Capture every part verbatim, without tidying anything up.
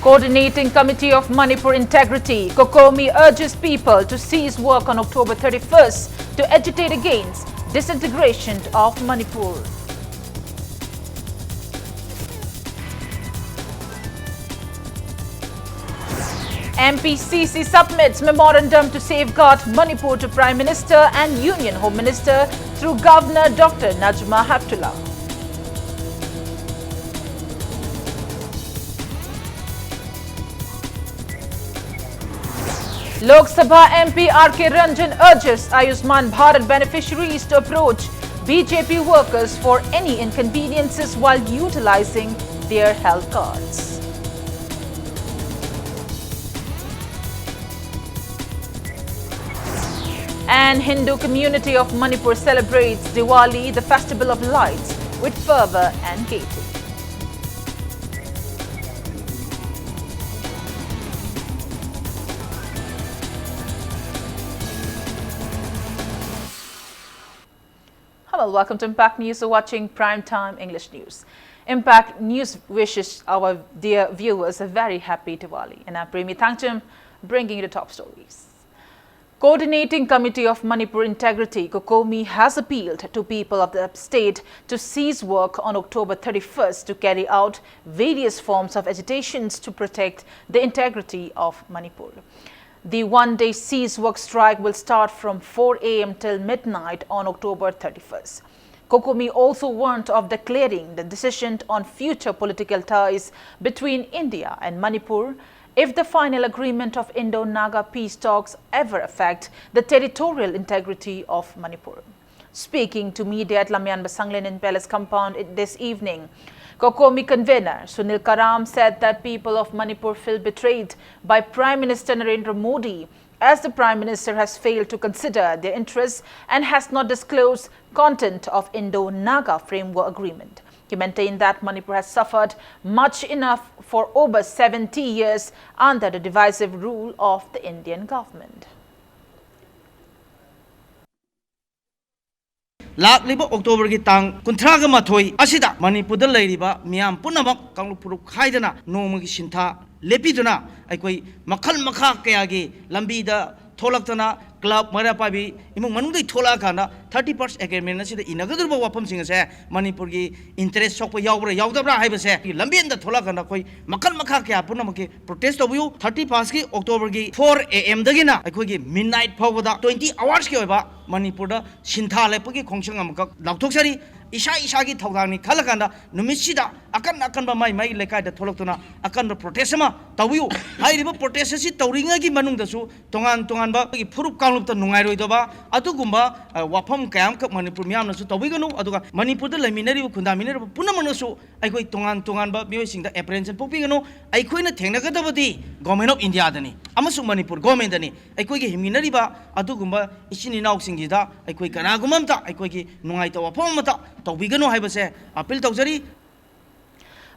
Coordinating Committee of Manipur Integrity, COCOMI, urges people to cease work on October thirty-first to agitate against disintegration of Manipur. M P C C submits memorandum to safeguard Manipur to Prime Minister and Union Home Minister through Governor Doctor Najma Heptulla. Lok Sabha M P R K Ranjan urges Ayushman Bharat beneficiaries to approach B J P workers for any inconveniences while utilizing their health cards. And Hindu community of Manipur celebrates Diwali, the festival of lights, with fervor and gaiety. Hello, welcome to Impact News. You're watching Prime Time English News. Impact News wishes our dear viewers a very happy Diwali. And I'm Premi Thangcham, bringing you the top stories. Coordinating Committee of Manipur Integrity, COCOMI, has appealed to people of the state to cease work on October thirty-first to carry out various forms of agitations to protect the integrity of Manipur. The one-day cease work strike will start from four a m till midnight on October thirty-first. COCOMI also warned of declaring the decision on future political ties between India and Manipur if the final agreement of Indo-Naga peace talks ever affect the territorial integrity of Manipur. Speaking to media at Lamyan Basanglen in Palace Compound this evening, COCOMI convener Sunil Karam said that people of Manipur feel betrayed by Prime Minister Narendra Modi, as the Prime Minister has failed to consider their interests and has not disclosed content of Indo-Naga Framework Agreement. He maintained that Manipur has suffered much enough for over seventy years under the divisive rule of the Indian government. ꯂꯥꯛꯂꯤꯕ ꯑꯣꯛꯇꯣꯕꯔꯒꯤ ꯇꯥꯡ ꯀꯨꯟꯊ꯭ꯔꯥꯒ ꯃꯥꯊꯣꯏ ꯑꯁꯤꯗ ꯃꯅꯤꯄꯨꯔꯗ ꯂꯩꯔꯤꯕ ꯃꯤꯌꯥꯝ ꯄꯨꯝꯅꯃꯛ ꯀꯥꯡꯂꯨꯞ ꯐꯨꯔꯨꯞ ꯈꯥꯏꯗꯅ ꯅꯣꯡꯃꯒꯤ ꯁꯤꯟꯊꯥ ꯂꯦꯞꯄꯤꯗꯨꯅ ꯑꯩꯈꯣꯏ ꯃꯈꯜ ꯃꯈꯥ ꯀꯌꯥꯒꯤ ꯂꯝꯕꯤꯗ ꯊꯣꯛꯂꯛꯇꯅ club ꯃꯩꯔꯥ ꯄꯥꯏꯕꯤ ꯏꯃꯨꯡ ꯃꯅꯨꯡꯗꯒꯤ ꯊꯣꯛꯂꯛꯑꯀꯥꯟꯗ thirty first agreement ꯑꯁꯤꯗ ꯏꯅꯒꯗꯧꯔꯤꯕ ꯋꯥꯐꯝꯁꯤꯡ ꯑꯁꯦ ꯃꯅꯤꯄꯨꯔꯒꯤ interest ꯁꯣꯛꯄ ꯌꯥꯎꯕ꯭ꯔꯥ ꯌꯥꯎꯗꯕ꯭ꯔꯥ ꯍꯥꯏꯕꯁꯦ ꯂꯝꯕꯦꯟꯗ ꯊꯣꯛꯂꯛꯑꯀꯥꯟꯗ ꯑꯩꯈꯣꯏ ꯃꯈꯜ ꯃꯈꯥ ꯀꯌꯥ ꯄꯨꯝꯅꯃꯛꯀꯤ protest ꯇꯧꯕꯤꯌꯨ꯫ Thirty first ꯀꯤ October ꯒꯤ four A M ꯗꯒꯤꯅ ꯑꯩꯈꯣꯏꯒꯤ midnight ꯐꯥꯎꯕꯗ twenty hours ꯀꯤ ꯑꯣꯏꯕ ꯃꯅꯤꯄꯨꯔꯗ ꯁꯤꯟꯊꯥ ꯂꯦꯞꯄꯒꯤ ꯈꯣꯡꯖꯪ ꯑꯃꯈꯛ ꯂꯥꯎꯊꯣꯛꯆꯔꯤ꯫ ꯏꯁꯥ ꯏꯁꯥꯒꯤ ꯊꯧꯗꯥꯡꯅꯤ ꯈꯜꯂꯀꯥꯟꯗ ꯅꯨꯃꯤꯠꯁꯤꯗ ꯑꯀꯟ ꯑꯀꯟꯕ ꯃꯥꯏ ꯃꯥꯏ ꯂꯩꯀꯥꯏꯗ ꯊꯣꯛꯂꯛꯇꯨꯅ ꯑꯀꯟꯕ protest ꯑꯃ ꯇꯧꯕꯤꯌꯨ꯫ ꯍꯥꯏꯔꯤꯕ protest ꯑꯁꯤ ꯇꯧꯔꯤꯉꯩꯒꯤ ꯃꯅꯨꯡꯗꯁꯨ ꯇꯣꯉꯥꯟ ꯇꯣꯉꯥꯟꯕ ꯑꯩꯈꯣꯏꯒꯤ ꯐꯨꯔꯨꯞ ꯀꯥꯡꯂꯨꯞꯇ ꯅꯨꯡꯉꯥꯏꯔꯣꯏꯗꯕ ꯑꯗꯨꯒꯨꯝꯕ, ꯑ, ꯋꯥꯐꯝ ꯀꯌꯥ ꯑꯃꯈꯛ ꯃꯅꯤꯄꯨꯔ ꯃꯤꯌꯥꯝꯅꯁꯨ ꯇꯧꯕꯤꯒꯅꯨ꯫ ꯑꯗꯨꯒ ꯃꯅꯤꯄꯨꯔꯗ ꯂꯩꯃꯤꯟꯅꯔꯤꯕ ꯈꯨꯟꯗꯥꯃꯤꯟꯅꯔꯤꯕ ꯄꯨꯝꯅꯃꯛꯅꯁꯨ ꯑꯩꯈꯣꯏ ꯇꯣꯉꯥꯟ ꯇꯣꯉꯥꯟꯕ ꯃꯤꯑꯣꯏꯁꯤꯡꯗ apprehension ꯄꯣꯛꯄꯤꯒꯅꯨ꯫ ꯑꯩꯈꯣꯏꯅ ꯊꯦꯡꯅꯒꯗꯕꯗꯤ Government of India ꯗꯅꯤ ꯑꯃꯁꯨꯡ ꯃꯅꯤꯄꯨꯔ government ꯇꯅꯤ꯫ ꯑꯩꯈꯣꯏꯒꯤ ꯍꯤꯡꯃꯤꯟꯅꯔꯤꯕ ꯑꯗꯨꯒꯨꯝꯕ ꯏꯆꯤꯟ ꯏꯅꯥꯎꯁꯤꯡꯁꯤꯗ ꯑꯩꯈꯣꯏ ꯀꯅꯥꯒꯨꯝꯕ ꯑꯃꯇ ꯑꯩꯈꯣꯏꯒꯤ ꯅꯨꯡꯉꯥꯏꯇꯕ ꯋꯥꯐꯝ ꯑꯃꯇ ꯇꯧꯕꯤꯒꯅꯨ ꯍꯥꯏꯕꯁꯦ appeal ꯇꯧꯖꯔꯤ꯫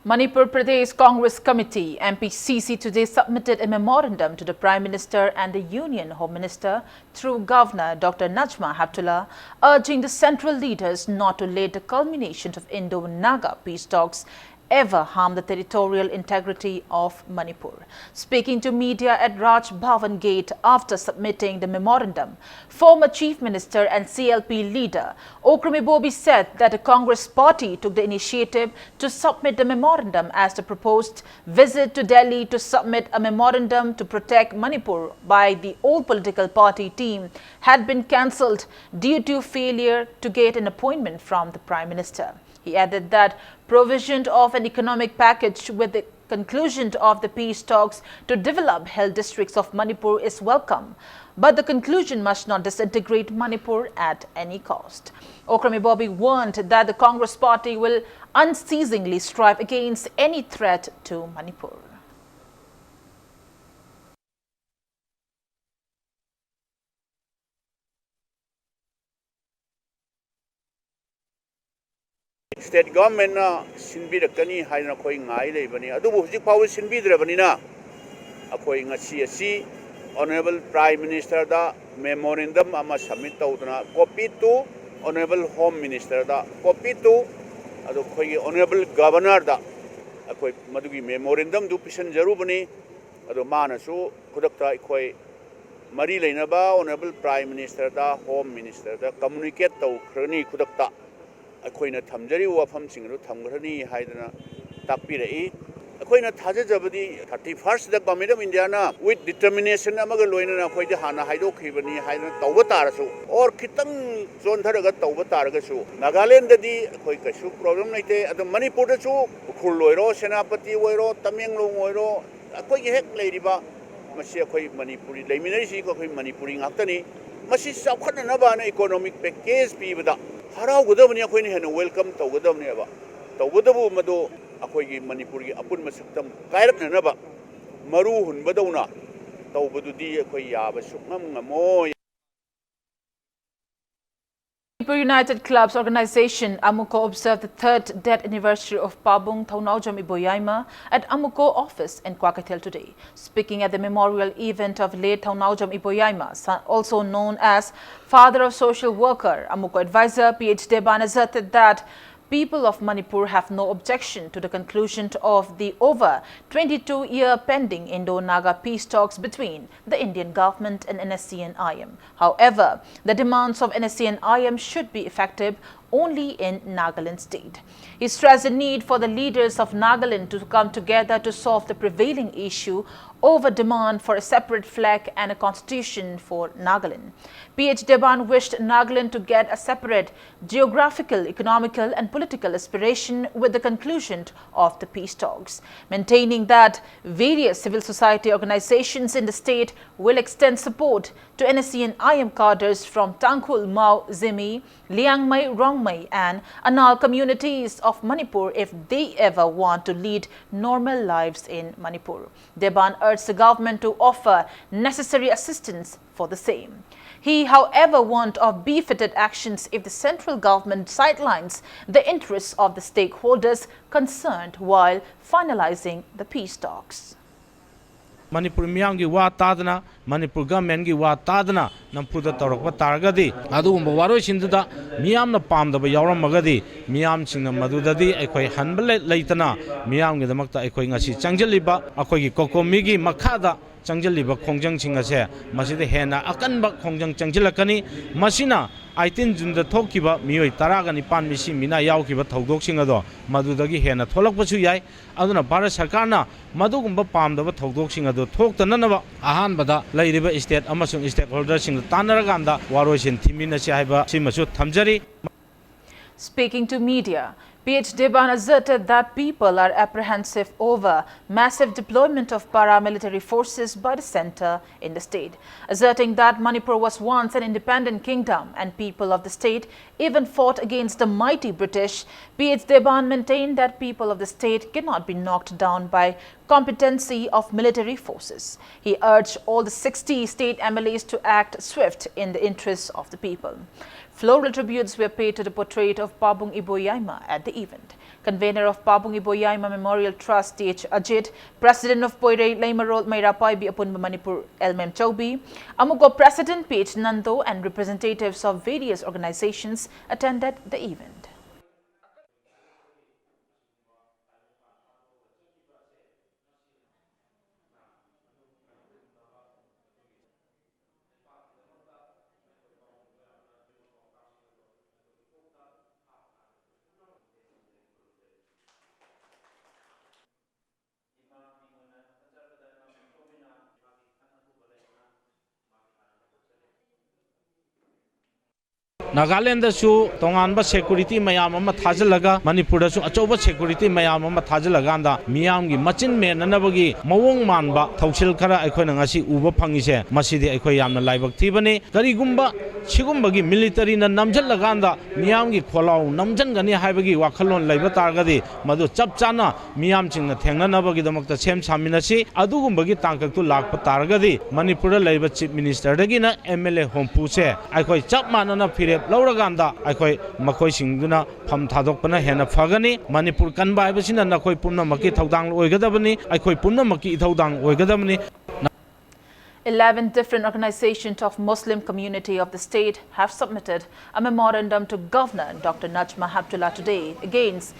Manipur Pradesh Congress Committee, M P C C, today submitted a memorandum to the Prime Minister and the Union Home Minister through Governor Doctor Najma Heptulla, urging the central leaders not to let the culmination of Indo-Naga peace talks ever harm the territorial integrity of Manipur. Speaking to media at Raj Bhavan Gate after submitting the memorandum, former Chief Minister and C L P leader Okram Ibobi said that the Congress party took the initiative to submit the memorandum as the proposed visit to Delhi to submit a memorandum to protect Manipur by the old political party team had been cancelled due to failure to get an appointment from the Prime Minister. He added that provision of an economic package with the conclusion of the peace talks to develop hill districts of Manipur is welcome, but the conclusion must not disintegrate Manipur at any cost. Okram Ibobi warned that the Congress party will unceasingly strive against any threat to Manipur. State government ꯅ ꯁꯤꯟꯕꯤꯔꯛꯀꯅꯤ ꯍꯥꯏꯗꯅ ꯑꯩꯈꯣꯏ ꯉꯥꯏ ꯂꯩꯕꯅꯤ꯫ ꯑꯗꯨꯕꯨ ꯍꯧꯖꯤꯛ ꯐꯥꯎꯕ ꯁꯤꯟꯕꯤꯗ꯭ꯔꯕꯅꯤꯅ ꯑꯩꯈꯣꯏ ꯉꯁꯤ ꯑꯁꯤ Honourable Prime Minister ꯗ memorandum ꯑꯃ submit ꯇꯧꯗꯅ, copy to Honourable Home Minister the, copy to ꯑꯗꯨ ꯑꯩꯈꯣꯏꯒꯤ Honourable Governor ꯗ ꯑꯩꯈꯣꯏ ꯃꯗꯨꯒꯤ ꯃꯦꯃꯣꯔꯦꯟꯗꯝꯗꯨ ꯄꯤꯁꯤꯟꯖꯔꯨꯕꯅꯤ꯫ ꯑꯗꯣ ꯃꯥꯅꯁꯨ ꯈꯨꯗꯛꯇ ꯑꯩꯈꯣꯏ ꯃꯔꯤ ꯂꯩꯅꯕ ꯑꯣꯅꯔꯦꯕꯜ ꯄ꯭ꯔꯥꯏꯝ ꯃꯤꯅꯤꯁꯇꯔꯗ, ꯍꯣꯝ ꯃꯤꯅꯤꯁꯇꯔꯗ ꯀꯝꯃꯨꯅꯤꯀꯦꯠ ꯇꯧꯈ꯭ꯔꯅꯤ, ꯈꯨꯗꯛꯇ ꯑꯩꯈꯣꯏꯅ ꯊꯝꯖꯔꯤꯕ ꯋꯥꯐꯝꯁꯤꯡ ꯑꯗꯨ ꯊꯝꯈ꯭ꯔꯅꯤ ꯍꯥꯏꯗꯅ ꯇꯥꯛꯄꯤꯔꯛꯏ꯫ ꯑꯩꯈꯣꯏꯅ ꯊꯥꯖꯖꯕꯗꯤ thirty first government of Indian with determination ꯑꯃꯒ ꯂꯣꯏꯅꯅ ꯑꯩꯈꯣꯏꯗꯤ ꯍꯥꯟꯅ ꯍꯥꯏꯗꯣꯛꯈꯤꯕꯅꯤ ꯍꯥꯏꯗꯅ ꯇꯧꯕ ꯇꯥꯔꯁꯨ, or ꯈꯤꯇꯪ ꯆꯣꯟꯊꯔꯒ ꯇꯧꯕ ꯇꯥꯔꯒꯁꯨ, ꯅꯥꯒꯥꯂꯦꯟꯗꯗꯤ ꯑꯩꯈꯣꯏ ꯀꯩꯁꯨ ꯄ꯭ꯔꯣꯕ꯭ꯂꯦꯝ ꯂꯩꯇꯦ꯫ ꯑꯗꯣ ꯃꯅꯤꯄꯨꯔꯗꯁꯨ ꯎꯈ꯭ꯔꯨꯜ ꯑꯣꯏꯔꯣ, ꯁꯦꯅꯥꯄꯇꯤ ꯑꯣꯏꯔꯣ, ꯇꯃꯦꯡꯂꯣꯡ ꯑꯣꯏꯔꯣ, ꯑꯩꯈꯣꯏꯒꯤ ꯍꯦꯛ ꯂꯩꯔꯤꯕ, ꯃꯁꯤ ꯑꯩꯈꯣꯏ ꯃꯅꯤꯄꯨꯔꯤ ꯂꯩꯃꯤꯟꯅꯔꯤꯁꯤ ꯑꯩꯈꯣꯏ ꯃꯅꯤꯄꯨꯔꯤ ꯉꯥꯛꯇꯅꯤ꯫ ꯃꯁꯤ ꯆꯥꯎꯈꯠꯅꯅꯕꯅ ꯏꯀꯣꯅꯣꯃꯤꯛ ꯄꯦꯀꯦꯖ ꯄꯤꯕꯗ ꯍꯔꯥꯎꯒꯗꯕꯅꯤ, ꯑꯩꯈꯣꯏꯅ ꯍꯦꯟꯅ ꯋꯦꯜꯀꯝ ꯇꯧꯒꯗꯕꯅꯦꯕ꯫ ꯇꯧꯕꯇꯕꯨ ꯃꯗꯨ ꯑꯩꯈꯣꯏꯒꯤ ꯃꯅꯤꯄꯨꯔꯒꯤ ꯑꯄꯨꯟꯕ ꯁꯛꯇꯝ ꯀꯥꯏꯔꯛꯅꯅꯕ ꯃꯔꯨ ꯍꯨꯟꯕꯗꯧꯅ ꯇꯧꯕꯗꯨꯗꯤ ꯑꯩꯈꯣꯏ ꯌꯥꯕ ꯁꯨꯛꯉꯝ ꯉꯝꯃꯣꯏ꯫ Manipur United Clubs organization, AMUCO, observed the third death anniversary of Pabung Thounaojam Iboyaima at AMUCO office in Kwakeithel today. Speaking at the memorial event of late Thounaojam Iboyaima, son, also known as father of social worker, AMUCO advisor P H Deban asserted that people of Manipur have no objection to the conclusion of the over twenty-two year pending Indo-Naga peace talks between the Indian government and N S C N I M. However, the demands of N S C N I M should be effective only in Nagaland state. He stressed the need for the leaders of Nagaland to come together to solve the prevailing issue over demand for a separate flag and a constitution for Nagaland. P H Deban wished Nagaland to get a separate geographical, economical and political aspiration with the conclusion of the peace talks, maintaining that various civil society organizations in the state will extend support to N S C N I M cadres from Tangkhul, Mao, Zeme, Liangmai, Rongmei and Anal communities of Manipur if they ever want to lead normal lives in Manipur. Deban urged the government to offer necessary assistance for the same. He, however, warned of befitted actions if the central government sidelines the interests of the stakeholders concerned while finalizing the peace talks. Manipur ꯃꯤꯌꯥꯝꯒꯤ ꯋꯥ ꯇꯥꯗꯅ ꯃꯅꯤꯄꯨꯔ ꯒꯚꯔꯟꯃꯦꯟꯒꯤ ꯋꯥ ꯇꯥꯗꯅ ꯅꯝꯐꯨꯗ ꯇꯧꯔꯛꯄ ꯇꯥꯔꯒꯗꯤ, ꯑꯗꯨꯒꯨꯝꯕ ꯋꯥꯔꯣꯏꯁꯤꯟꯗꯨꯗ ꯃꯤꯌꯥꯝꯅ ꯄꯥꯝꯗꯕ ꯌꯥꯎꯔꯝꯃꯒꯗꯤ, ꯃꯤꯌꯥꯝꯁꯤꯡꯅ ꯃꯗꯨꯗꯗꯤ ꯑꯩꯈꯣꯏ ꯍꯟꯕ ꯂꯩ-, ꯂꯩꯇꯅ ꯃꯤꯌꯥꯝꯒꯤꯗꯃꯛꯇ ꯑꯩꯈꯣꯏ ꯉꯁꯤ ꯆꯪꯁꯤꯜꯂꯤꯕ ꯑꯩꯈꯣꯏꯒꯤ ꯀꯣꯀꯣꯃꯤꯒꯤ ꯃꯈꯥꯗ ꯆꯪꯁꯤꯜꯂꯤꯕ ꯈꯣꯡꯖꯪꯁꯤꯡ ꯑꯁꯦ ꯃꯁꯤꯗ ꯍꯦꯟꯅ ꯑꯀꯟꯕ ꯈꯣꯡꯖꯪ ꯆꯪꯁꯤꯜꯂꯛꯀꯅꯤ꯫ ꯃꯁꯤꯅ ꯑꯩꯇꯤꯟ ꯖꯨꯟꯗ ꯊꯣꯛꯈꯤꯕ ꯃꯤꯑꯣꯏ ꯇꯔꯥꯒ ꯅꯤꯄꯥꯟ ꯃꯤꯁꯤ ꯃꯤꯅꯥ ꯌꯥꯎꯈꯤꯕ ꯊꯧꯗꯣꯛꯁꯤꯡ ꯑꯗꯣ ꯃꯗꯨꯗꯒꯤ ꯍꯦꯟꯅ ꯊꯣꯛꯂꯛꯄꯁꯨ ꯌꯥꯏ꯫ ꯑꯗꯨꯅ ꯚꯥꯔꯠ ꯁꯔꯀꯥꯔꯅ ꯃꯗꯨꯒꯨꯝꯕ ꯄꯥꯝꯗꯕ ꯊꯧꯗꯣꯛꯁꯤꯡ ꯑꯗꯨ ꯊꯣꯛꯇꯅꯅꯕ ꯑꯍꯥꯟꯕꯗ ꯂꯩꯔꯤꯕ ꯏꯁꯇꯦꯠ ꯑꯃꯁꯨꯡ ꯏꯁꯇꯦꯛ ꯍꯣꯜꯗꯔꯁꯤꯡꯗ ꯇꯥꯟꯅꯔꯀꯥꯟꯗ ꯋꯥꯔꯣꯏꯁꯤꯟ ꯊꯤꯃꯤꯟꯅꯁꯤ ꯍꯥꯏꯕ ꯁꯤꯃꯁꯨ ꯊꯝꯖꯔꯤ꯫ Speaking to media, P H Deban asserted that people are apprehensive over massive deployment of paramilitary forces by the centre in the state, asserting that Manipur was once an independent kingdom and people of the state even fought against the mighty British. P H Deban maintained that people of the state cannot be knocked down by competency of military forces. He urged all the sixty state M L As to act swift in the interests of the people. Floral tributes were paid to the portrait of Pabung Iboyaima at the event. Convener of Pabung Iboyaima Memorial Trust, T H Ajit, President of Poirei Leimarol Meirapaibi Apunba Manipur, L Memchaubi, Amuko President P H Nando, and representatives of various organizations attended the event. ꯅꯥꯒꯥꯂꯦꯟꯗꯁꯨ ꯇꯣꯉꯥꯟꯕ security ꯃꯌꯥꯝ ꯑꯃ ꯊꯥꯖꯤꯜꯂꯒ, ꯃꯅꯤꯄꯨꯔꯗꯁꯨ ꯑꯆꯧꯕ security ꯃꯌꯥꯝ ꯑꯃ ꯊꯥꯖꯤꯜꯂꯀꯥꯟꯗ, ꯃꯤꯌꯥꯝꯒꯤ ꯃꯆꯤꯟ ꯃꯦꯟꯅꯅꯕꯒꯤ ꯃꯑꯣꯡ ꯃꯥꯟꯕ ꯊꯧꯁꯤꯜ ꯈꯔ ꯑꯩꯈꯣꯏꯅ ꯉꯁꯤ ꯎꯕ ꯐꯪꯉꯤꯁꯦ, ꯃꯁꯤꯗꯤ ꯑꯩꯈꯣꯏ ꯌꯥꯝꯅ ꯂꯥꯏꯕꯛ ꯊꯤꯕꯅꯤ꯫ ꯀꯔꯤꯒꯨꯝꯕ ꯁꯤꯒꯨꯝꯕꯒꯤ ꯃꯤꯂꯤꯇꯔꯤꯅ ꯅꯝꯁꯤꯜꯂꯀꯥꯟꯗ ꯃꯤꯌꯥꯝꯒꯤ ꯈꯣꯜꯂꯥꯎ ꯅꯝꯁꯤꯟꯒꯅꯤ ꯍꯥꯏꯕꯒꯤ ꯋꯥꯈꯜꯂꯣꯟ ꯂꯩꯕ ꯇꯥꯔꯒꯗꯤ, ꯃꯗꯨ ꯆꯞ ꯆꯥꯅ ꯃꯤꯌꯥꯝꯁꯤꯡꯅ ꯊꯦꯡꯅꯅꯕꯒꯤꯗꯃꯛꯇ ꯁꯦꯝ ꯁꯥꯃꯤꯟꯅꯁꯤ꯫ ꯑꯗꯨꯒꯨꯝꯕꯒꯤ ꯇꯥꯡꯀꯛꯇꯨ ꯂꯥꯛꯄ ꯇꯥꯔꯒꯗꯤ, ꯃꯅꯤꯄꯨꯔꯗ ꯂꯩꯔꯤꯕ ꯆꯤꯐ ꯃꯤꯅꯤꯁꯇꯔꯗꯒꯤꯅ ꯑꯦꯝ ꯑꯦꯜ ꯑꯦ ꯍꯨꯝꯐꯨꯁꯦ ꯑꯩꯈꯣꯏ ꯆꯞ ꯃꯥꯟꯅꯅ ꯐꯤꯔꯦꯞ ꯂꯧꯔꯀꯥꯟꯗ ꯑꯩꯈꯣꯏ ꯃꯈꯣꯏꯁꯤꯡꯗꯨꯅ ꯐꯝ ꯊꯥꯗꯣꯛꯄꯅ ꯍꯦꯟꯅ ꯐꯒꯅꯤ꯫ ꯃꯅꯤꯄꯨꯔ ꯀꯟꯕ ꯍꯥꯏꯕꯁꯤꯅ ꯅꯈꯣꯏ ꯄꯨꯝꯅꯃꯛꯀꯤ ꯊꯧꯗꯥꯡ ꯑꯣꯏꯒꯗꯕꯅꯤ, ꯑꯩꯈꯣꯏ ꯄꯨꯝꯅꯃꯛꯀꯤ ꯏꯊꯧꯗꯥꯡ ꯑꯣꯏꯒꯗꯕꯅꯤ꯫ Eleven different organizations of Muslim community of the state have submitted a memorandum to Governor Doctor Najma Heptulla today against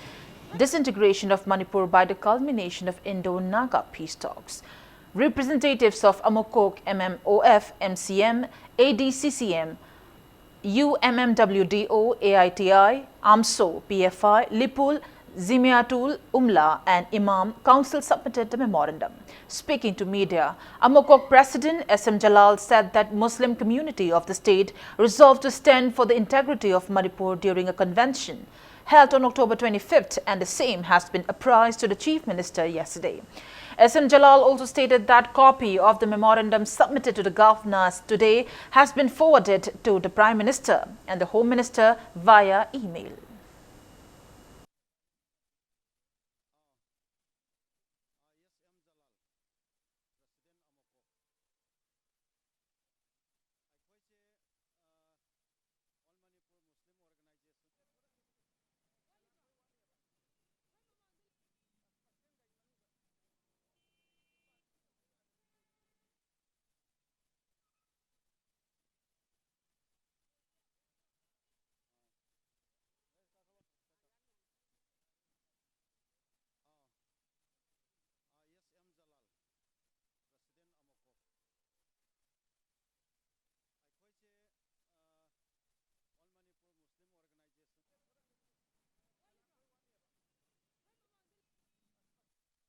disintegration of Manipur by the culmination of Indo-Naga peace talks. Representatives of Amokok M M O F, M C M, A D C C M, U M M W D O, A I T I, AMSO, P F I, Lipul, Zimiatul Umla and Imam Council submitted the memorandum. Speaking to media, Amokok President S M Jalal said that Muslim community of the state resolved to stand for the integrity of Manipur during a convention held on October twenty-fifth, and the same has been apprised to the Chief Minister yesterday. S M Jalal also stated that copy of the memorandum submitted to the governors today has been forwarded to the Prime Minister and the Home Minister via email.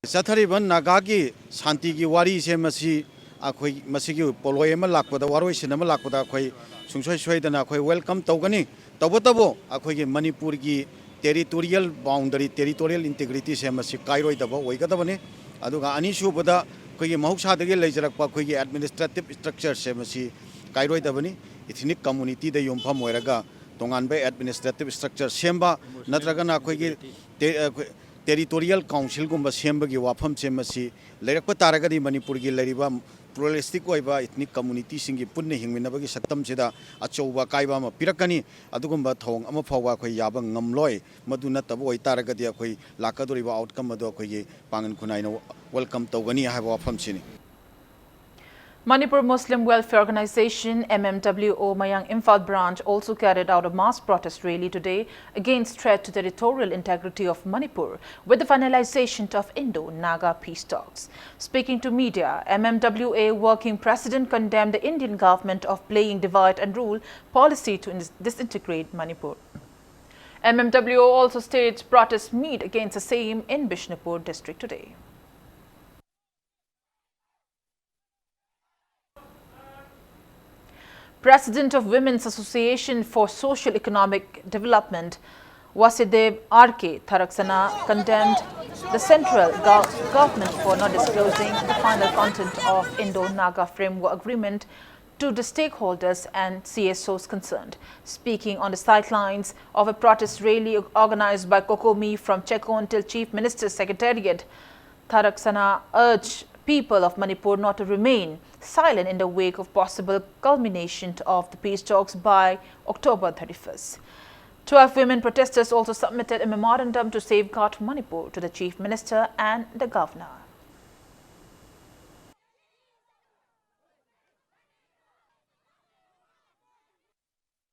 ꯆꯠꯊꯔꯤꯕ ꯅꯥꯒꯥꯒꯤ ꯁꯥꯟꯇꯤꯒꯤ ꯋꯥꯔꯤꯁꯦ ꯃꯁꯤ ꯑꯩꯈꯣꯏ ꯃꯁꯤꯒꯤ ꯄꯣꯠꯂꯣꯏ ꯑꯃ ꯂꯥꯛꯄꯗ, ꯋꯥꯔꯣꯏꯁꯤꯟ ꯑꯃ ꯂꯥꯛꯄꯗ ꯑꯩꯈꯣꯏ ꯁꯨꯡꯁꯣꯏ ꯁꯣꯏꯗꯅ ꯑꯩꯈꯣꯏ welcome ꯇꯧꯒꯅꯤ꯫ ꯇꯧꯕꯇꯕꯨ ꯑꯩꯈꯣꯏꯒꯤ ꯃꯅꯤꯄꯨꯔꯒꯤ territorial boundary, territorial integrityꯁꯦ ꯃꯁꯤ ꯀꯥꯏꯔꯣꯏꯗꯕ ꯑꯣꯏꯒꯗꯕꯅꯤ꯫ ꯑꯗꯨꯒ ꯑꯅꯤꯁꯨꯕꯗ ꯑꯩꯈꯣꯏꯒꯤ ꯃꯍꯧꯁꯥꯗꯒꯤ ꯂꯩꯖꯔꯛꯄ ꯑꯩꯈꯣꯏꯒꯤ administrative structureꯁꯦ ꯃꯁꯤ ꯀꯥꯏꯔꯣꯏꯗꯕꯅꯤ꯫ Ethnic communityꯗ ꯌꯨꯝꯐꯝ ꯑꯣꯏꯔꯒ ꯇꯣꯉꯥꯟꯕ administrative structure ꯁꯦꯝꯕ, ꯅꯠꯇ꯭ꯔꯒꯅ ꯑꯩꯈꯣꯏꯒꯤ ꯇꯦ-, ꯑꯩꯈꯣꯏ territorial councilꯒꯨꯝꯕ ꯁꯦꯝꯕꯒꯤ ꯋꯥꯐꯝꯁꯦ ꯃꯁꯤ ꯂꯩꯔꯛꯄ ꯇꯥꯔꯒꯗꯤ ꯃꯅꯤꯄꯨꯔꯒꯤ ꯂꯩꯔꯤꯕ pluralistic ꯑꯣꯏꯕ ethnic communityꯁꯤꯡꯒꯤ ꯄꯨꯟꯅ ꯍꯤꯡꯃꯤꯟꯅꯕꯒꯤ ꯁꯛꯇꯝꯁꯤꯗ ꯑꯆꯧꯕ ꯑꯀꯥꯏꯕ ꯑꯃ ꯄꯤꯔꯛꯀꯅꯤ꯫ ꯑꯗꯨꯒꯨꯝꯕ ꯊꯧꯑꯣꯡ ꯑꯃ ꯐꯥꯎꯕ ꯑꯩꯈꯣꯏ ꯌꯥꯕ ꯉꯝꯂꯣꯏ꯫ ꯃꯗꯨ ꯅꯠꯇꯕ ꯑꯣꯏꯇꯥꯔꯒꯗꯤ ꯑꯩꯈꯣꯏ ꯂꯥꯛꯀꯗꯧꯔꯤꯕ outcome ꯑꯗꯨ ꯑꯩꯈꯣꯏꯒꯤ ꯄꯥꯡꯒꯜ ꯈꯨꯟꯅꯥꯏꯅ welcome ꯇꯧꯒꯅꯤ ꯍꯥꯏꯕ ꯋꯥꯐꯝꯁꯤꯅꯤ꯫ Manipur Muslim Welfare Organization, M M W O, Mayang Imphal branch also carried out a mass protest rally today against threat to territorial integrity of Manipur, with the finalization of Indo-Naga peace talks. Speaking to media, M M W A working president condemned the Indian government of playing divide and rule policy to ins-, disintegrate Manipur. M M W O also staged protest meet against the same in Bishnupur district today. President of Women's Association for Social Economic Development, Vasudev R K Tharaksana, condemned the central gov-, government for not disclosing the final content of Indo-Naga Framework Agreement to the stakeholders and C S Os concerned. Speaking on the sidelines of a protest rally organized by COCOMI from Checkon till Chief Minister's Secretariat, Tharaksana urged people of Manipur not to remain silent in the wake of possible culmination of the peace talks by October thirty-first. Twelve women protesters also submitted a memorandum to safeguard Manipur to the Chief Minister and the Governor.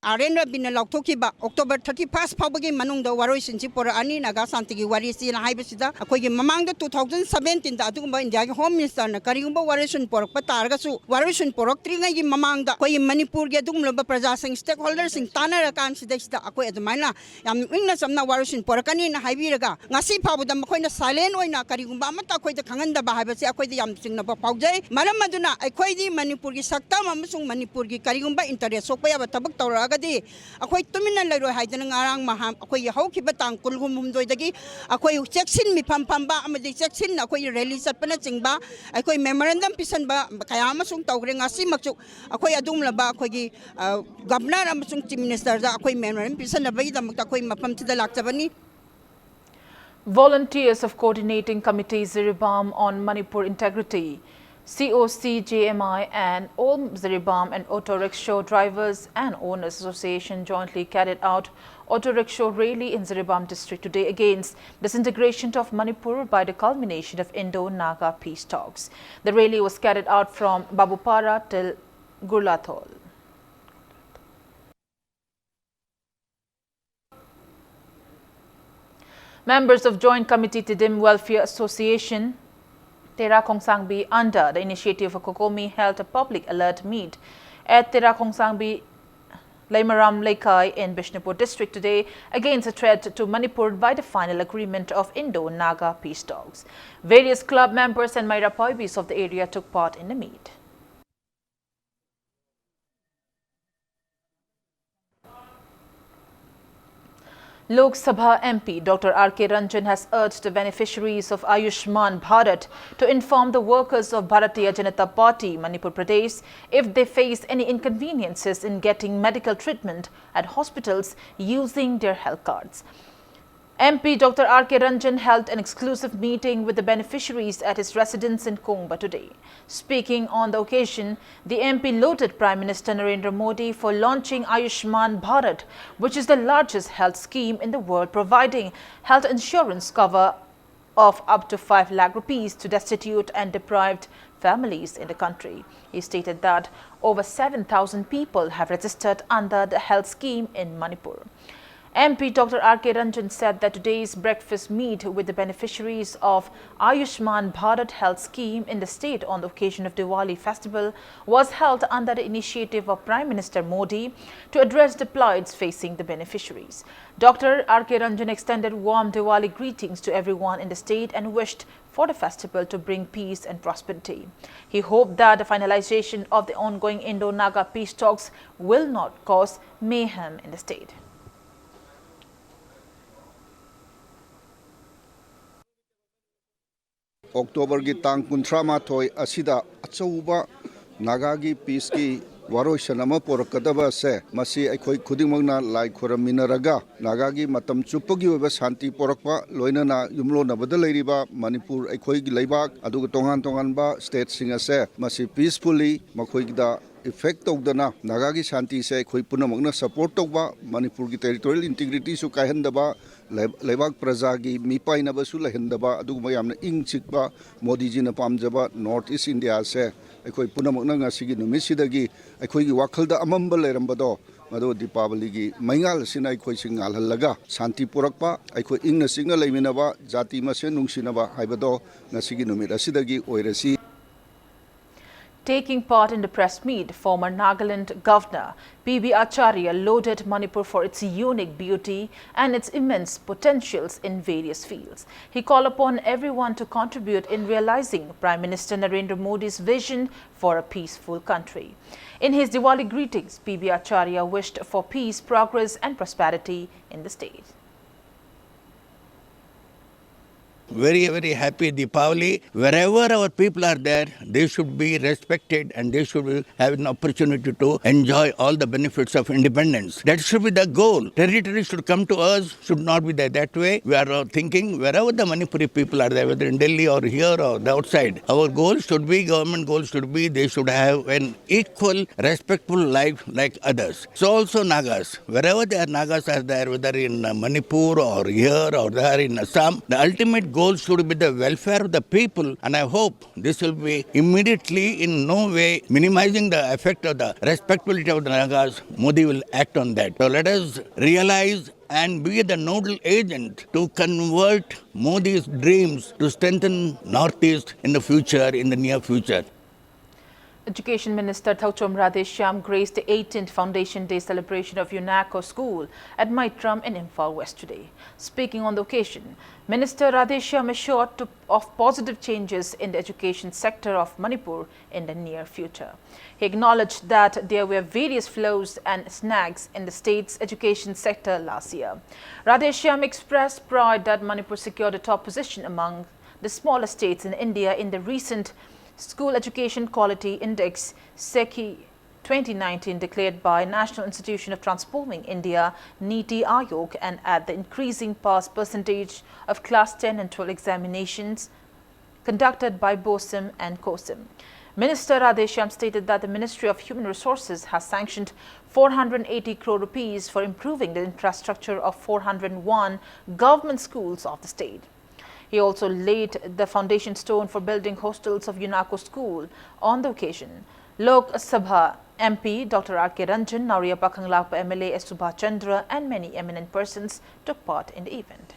R N ꯔꯕꯤꯅ ꯂꯥꯎꯊꯣꯛꯈꯤꯕ October thirty first ꯐꯥꯎꯕꯒꯤ ꯃꯅꯨꯡꯗ ꯋꯥꯔꯣꯏꯁꯤꯟꯁꯤ ꯄꯨꯔꯛꯑꯅꯤ ꯅꯥꯒꯥ ꯁꯥꯟꯇꯤꯒꯤ ꯋꯥꯔꯤꯁꯤꯅ ꯍꯥꯏꯕꯁꯤꯗ, ꯑꯩꯈꯣꯏꯒꯤ ꯃꯃꯥꯡꯗ two thousand seventeen ꯗ ꯑꯗꯨꯒꯨꯝꯕ ꯏꯟꯗꯤꯌꯥꯒꯤ ꯍꯣꯝ ꯃꯤꯅꯤꯁꯇꯔꯅ ꯀꯔꯤꯒꯨꯝꯕ ꯋꯥꯔꯣꯏꯁꯤꯟ ꯄꯨꯔꯛꯄ ꯇꯥꯔꯒꯁꯨ, ꯋꯥꯔꯣꯏꯁꯤꯟ ꯄꯨꯔꯛꯇ꯭ꯔꯤꯉꯩꯒꯤ ꯃꯃꯥꯡꯗ ꯑꯩꯈꯣꯏꯒꯤ ꯃꯅꯤꯄꯨꯔꯒꯤ ꯑꯗꯨꯒꯨꯝꯂꯕ ꯄ꯭ꯔꯖꯥꯁꯤꯡ, stakeholder ꯁꯤꯡ ꯇꯥꯟꯅꯔꯀꯥꯟꯁꯤꯗꯩꯁꯤꯗ ꯑꯩꯈꯣꯏ ꯑꯗꯨꯃꯥꯏꯅ ꯌꯥꯝ ꯏꯪꯅ ꯆꯝꯅ ꯋꯥꯔꯣꯏꯁꯤꯟ ꯄꯨꯔꯛꯀꯅꯤꯅ ꯍꯥꯏꯕꯤꯔꯒ, ꯉꯁꯤ ꯐꯥꯎꯕꯗ ꯃꯈꯣꯏꯅ silent ꯑꯣꯏꯅ ꯀꯔꯤꯒꯨꯝꯕ ꯑꯃꯠꯇ ꯑꯩꯈꯣꯏꯗ ꯈꯪꯍꯟꯗꯕ ꯍꯥꯏꯕꯁꯤ ꯑꯩꯈꯣꯏꯗ ꯌꯥꯝ ꯆꯤꯡꯅꯕ ꯐꯥꯎꯖꯩ꯫ ꯃꯔꯝ ꯑꯗꯨꯅ ꯑꯩꯈꯣꯏꯗꯤ ꯃꯅꯤꯄꯨꯔꯒꯤ ꯁꯛꯇꯝ ꯑꯃꯁꯨꯡ ꯃꯅꯤꯄꯨꯔꯒꯤ ꯀꯔꯤꯒꯨꯝꯕ interest ꯁꯣꯛꯄ ꯌꯥꯕ ꯊꯕꯛ ꯇꯧꯔꯛꯑꯒꯗꯤ, ꯑꯩꯈꯣꯏ ꯇꯨꯃꯤꯟꯅ ꯂꯩꯔꯣꯏ ꯍꯥꯏꯗꯅ ꯉꯔꯥꯡ ꯃꯍꯥ-, ꯑꯩꯈꯣꯏ ꯍꯧꯈꯤꯕ ꯇꯥꯡ ꯀꯨꯟꯍꯨꯝꯗꯣꯏꯗꯒꯤ ꯑꯩꯈꯣꯏ ꯆꯦꯛꯁꯤꯟ ꯃꯤꯐꯝ ꯐꯝꯕ ꯑꯃꯗꯤ ꯆꯦꯛꯁꯤꯟ ꯑꯩꯈꯣꯏ rally ꯆꯠꯄꯅꯆꯤꯡꯕ, ꯑꯩꯈꯣꯏ memorandum ꯄꯤꯁꯟꯕ ꯀꯌꯥ ꯑꯃꯁꯨ ꯇꯧꯈ꯭ꯔꯦ꯫ ꯉꯁꯤꯃꯛꯁꯨ ꯑꯩꯈꯣꯏ ꯑꯗꯨꯒꯨꯝꯂꯕ ꯑꯩꯈꯣꯏꯒꯤ, ꯑ, governor ꯑꯃꯁꯨꯡ chief ministerꯗ ꯑꯩꯈꯣꯏ memorandum ꯄꯤꯁꯟꯅꯕꯒꯤꯗꯃꯛꯇ ꯑꯩꯈꯣꯏ ꯃꯐꯝꯁꯤꯗ ꯂꯥꯛꯆꯕꯅꯤ꯫ Volunteers of Coordinating Committee Jiribam on Manipur Integrity, C O C J M I and All Jiribam and Auto Rickshaw Drivers and Owners Association jointly carried out auto rickshaw rally in Jiribam district today against disintegration of Manipur by the culmination of Indo-Naga peace talks. The rally was carried out from Babupara till Gurlathol. Members of Joint Committee Tedim Welfare Association, Tera Khongsangbi, under the initiative of COCOMI, held a public alert meet at Tera Khongsangbi Leimaram Leikai in Bishnupur district today against a threat to Manipur by the final agreement of Indo-Naga peace talks. Various club members and Meira Paibis of the area took part in the meet. Lok Sabha M P Doctor R K Ranjan has urged the beneficiaries of Ayushman Bharat to inform the workers of Bharatiya Janata Party, Manipur Pradesh, if they face any inconveniences in getting medical treatment at hospitals using their health cards. M P Doctor R K Ranjan held an exclusive meeting with the beneficiaries at his residence in Kongba today. Speaking on the occasion, the M P lauded Prime Minister Narendra Modi for launching Ayushman Bharat, which is the largest health scheme in the world, providing health insurance cover of up to five lakh rupees to destitute and deprived families in the country. He stated that over seven thousand people have registered under the health scheme in Manipur. M P Doctor R K Ranjan said that today's breakfast meet with the beneficiaries of Ayushman Bharat Health Scheme in the state on the occasion of Diwali festival was held under the initiative of Prime Minister Modi to address the plights facing the beneficiaries. Doctor R K Ranjan extended warm Diwali greetings to everyone in the state and wished for the festival to bring peace and prosperity. He hoped that the finalization of the ongoing Indo-Naga peace talks will not cause mayhem in the state. ꯑꯣꯛꯇꯣꯕꯔꯒꯤ ꯇꯥꯡ ꯀꯨꯟꯊ꯭ꯔꯥ ꯃꯥꯊꯣꯏ ꯑꯁꯤꯗ ꯑꯆꯧꯕ ꯅꯥꯒꯥꯒꯤ ꯄꯤꯁꯀꯤ ꯋꯥꯔꯣꯏꯁꯤꯟ ꯑꯃ ꯄꯣꯔꯛꯀꯗꯕ ꯑꯁꯦ, ꯃꯁꯤ ꯑꯩꯈꯣꯏ ꯈꯨꯗꯤꯡꯃꯛꯅ ꯂꯥꯏ ꯈꯨꯔꯝꯃꯤꯟꯅꯔꯒ ꯅꯥꯒꯥꯒꯤ ꯃꯇꯝ ꯆꯨꯞꯄꯒꯤ ꯑꯣꯏꯕ ꯁꯥꯟꯇꯤ ꯄꯣꯔꯛꯄ, ꯂꯣꯏꯅꯅ ꯌꯨꯝꯂꯣꯟꯅꯕꯗ ꯂꯩꯔꯤꯕ ꯃꯅꯤꯄꯨꯔ ꯑꯩꯈꯣꯏꯒꯤ ꯂꯩꯕꯥꯛ, ꯑꯗꯨꯒ ꯇꯣꯉꯥꯟ ꯇꯣꯉꯥꯟꯕ ꯁ꯭ꯇꯦꯠꯁꯤꯡ ꯑꯁꯦ ꯃꯁꯤ ꯄꯤꯁꯐꯨꯜꯂꯤ ꯃꯈꯣꯏꯗ ꯏꯐꯦꯛ ꯇꯧꯗꯅ ꯅꯥꯒꯥꯒꯤ ꯁꯥꯟꯇꯤꯁꯦ ꯑꯩꯈꯣꯏ ꯄꯨꯝꯅꯃꯛꯅ ꯁꯄꯣꯔꯠ ꯇꯧꯕ, ꯃꯅꯤꯄꯨꯔꯒꯤ ꯇꯦꯔꯤꯇꯣꯔꯤꯌꯦꯜ ꯏꯟꯇꯤꯒ꯭ꯔꯤꯇꯤꯁꯨ ꯀꯥꯏꯍꯟꯗꯕ, ꯂꯩ-, ꯂꯩꯕꯥꯛ ꯄ꯭ꯔꯖꯥꯒꯤ ꯃꯤꯄꯥꯏꯅꯕꯁꯨ ꯂꯩꯍꯟꯗꯕ, ꯑꯗꯨꯒꯨꯝꯕ ꯌꯥꯝꯅ ꯏꯪ ꯆꯤꯛꯄ ꯃꯣꯗꯤꯖꯤꯅ ꯄꯥꯝꯖꯕ ꯅꯣꯔꯠ ꯏꯁ ꯏꯟꯗꯤꯌꯥꯁꯦ ꯑꯩꯈꯣꯏ ꯄꯨꯝꯅꯃꯛꯅ ꯉꯁꯤꯒꯤ ꯅꯨꯃꯤꯠꯁꯤꯗꯒꯤ ꯑꯩꯈꯣꯏꯒꯤ ꯋꯥꯈꯜꯗ ꯑꯃꯝꯕ ꯂꯩꯔꯝꯕꯗꯣ, ꯃꯗꯨ ꯗꯤꯄꯥꯕꯂꯤꯒꯤ ꯃꯩꯉꯥꯜ ꯑꯁꯤꯅ ꯑꯩꯈꯣꯏꯁꯤ ꯉꯥꯜꯍꯜꯂꯒ ꯁꯥꯟꯇꯤ ꯄꯨꯔꯛꯄ, ꯑꯩꯈꯣꯏ ꯏꯪꯅ ꯆꯤꯛꯅ ꯂꯩꯃꯤꯟꯅꯕ, ꯖꯥꯇꯤ ꯃꯁꯦꯟ ꯅꯨꯡꯁꯤꯅꯕ ꯍꯥꯏꯕꯗꯣ ꯉꯁꯤꯒꯤ ꯅꯨꯃꯤꯠ ꯑꯁꯤꯗꯒꯤ ꯑꯣꯏꯔꯁꯤ꯫ Taking part in the press meet, former Nagaland Governor P B Acharya lauded Manipur for its unique beauty and its immense potentials in various fields. He called upon everyone to contribute in realizing Prime Minister Narendra Modi's vision for a peaceful country. In his Diwali greetings, P B Acharya wished for peace, progress, and prosperity in the state. Very, very happy Deepavali. Wherever our people are there, they should be respected and they should have an opportunity to enjoy all the benefits of independence. That should be the goal. Territory should come to us, should not be that, that way. We are uh, thinking wherever the Manipuri people are there, whether in Delhi or here or the outside, our goal should be, government goal should be, they should have an equal, respectful life like others. So also Nagas, wherever they are, Nagas are there, whether in uh, Manipur or here or there in Assam, the ultimate goal should be the welfare of the people, and I hope this will be immediately in no way minimizing the effect of the respectability of the Nagas. Modi will act on that. So let us realize and be the nodal agent to convert Modi's dreams to strengthen Northeast in the future, in the near future. Education Minister Thouchom Radheshyam graced the eighteenth Foundation Day celebration of UNESCO School at Maitram in Imphal West today. Speaking on the occasion, Minister Radheshyam assured to, of positive changes in the education sector of Manipur in the near future. He acknowledged that there were various flaws and snags in the state's education sector last year. Radheshyam expressed pride that Manipur secured a top position among the smaller states in India in the recent School Education Quality Index, SEQI twenty nineteen declared by National Institution of Transforming India, NITI Aayog, and at the increasing pass percentage of class ten and twelve examinations conducted by BOSEM and COSEM. Minister Radheshyam stated that the Ministry of Human Resources has sanctioned four hundred eighty crore rupees for improving the infrastructure of four hundred one government schools of the state. He also laid the foundation stone for building hostels of UNACO school on the occasion. Lok Sabha M P Doctor R K Ranjan, Naoriya Pakhang Lakpa M L A S Subha Chandra, and many eminent persons took part in the event.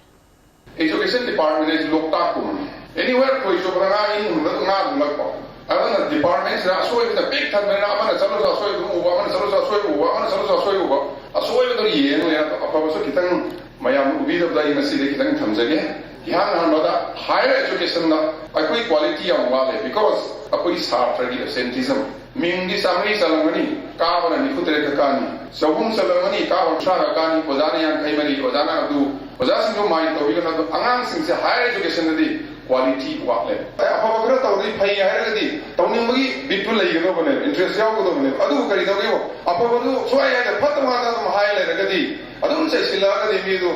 Education Department is Loktak kum. Anywhere koi so bana in un na un lakpa. Adana department sira so in the big tan na mana salo sa so uba mana salo sa so uba mana salo sa so uba. Aso uba to ye no ya apa so kitang mayam ubi da ina sile kitang thamjage. Yan na da higher education na akoi quality am wale because akoi sa absenteeism. ꯃꯤꯡꯗꯤ ꯆꯥꯃꯔꯤ ꯆꯜꯂꯝꯒꯅꯤ, ꯀꯥꯕꯅ ꯅꯤꯐꯨ ꯇꯔꯦꯠ ꯈꯛ ꯀꯥꯅꯤ꯫ ꯆꯍꯨꯝ ꯆꯜꯂꯝꯒꯅꯤ, ꯀꯥꯕꯅ ꯀꯨꯟꯊ꯭ꯔꯥ ꯈꯛ ꯀꯥꯅꯤ꯫ ꯑꯣꯖꯥꯅ ꯌꯥꯡꯈꯩ ꯃꯔꯤ, ꯑꯣꯖꯥꯅ ꯑꯗꯨ, ꯑꯣꯖꯥꯁꯤꯡꯗꯨ ꯃꯥꯏꯟ ꯇꯧꯕꯤꯒꯅꯨ꯫ ꯑꯗꯨ ꯑꯉꯥꯡꯁꯤꯡꯁꯦ ꯍꯥꯌꯔ ꯑꯦꯖꯨꯀꯦꯁꯟꯗꯗꯤ ꯀ꯭ꯋꯥꯂꯤꯇꯤ ꯋꯥꯠꯂꯦ꯫ ꯑꯦ, ꯑꯐꯕ ꯈꯔ ꯇꯧꯔꯗꯤ ꯐꯩ ꯍꯥꯏꯔꯒꯗꯤ ꯇꯧꯅꯤꯡꯕꯒꯤ ꯕꯤꯠꯇꯨ ꯂꯩꯒꯗꯧꯕꯅꯦꯕ, ꯏꯟꯇꯔꯦꯁ ꯌꯥꯎꯒꯗꯧꯕꯅꯦꯕ꯫ ꯑꯗꯨꯕꯨ ꯀꯔꯤ ꯇꯧꯒꯦꯕꯨ? ꯑꯐꯕꯗꯨ ꯁꯨꯡꯌꯥ ꯌꯥꯗꯦ, ꯐꯠꯇꯕ ꯉꯥꯛꯇ ꯑꯗꯨꯝ ꯍꯥꯏ ꯂꯩꯔꯒꯗꯤ, ꯑꯗꯨꯝ ꯆꯩꯁꯤꯜꯂꯛꯑꯒꯗꯤ ꯃꯤꯗꯨ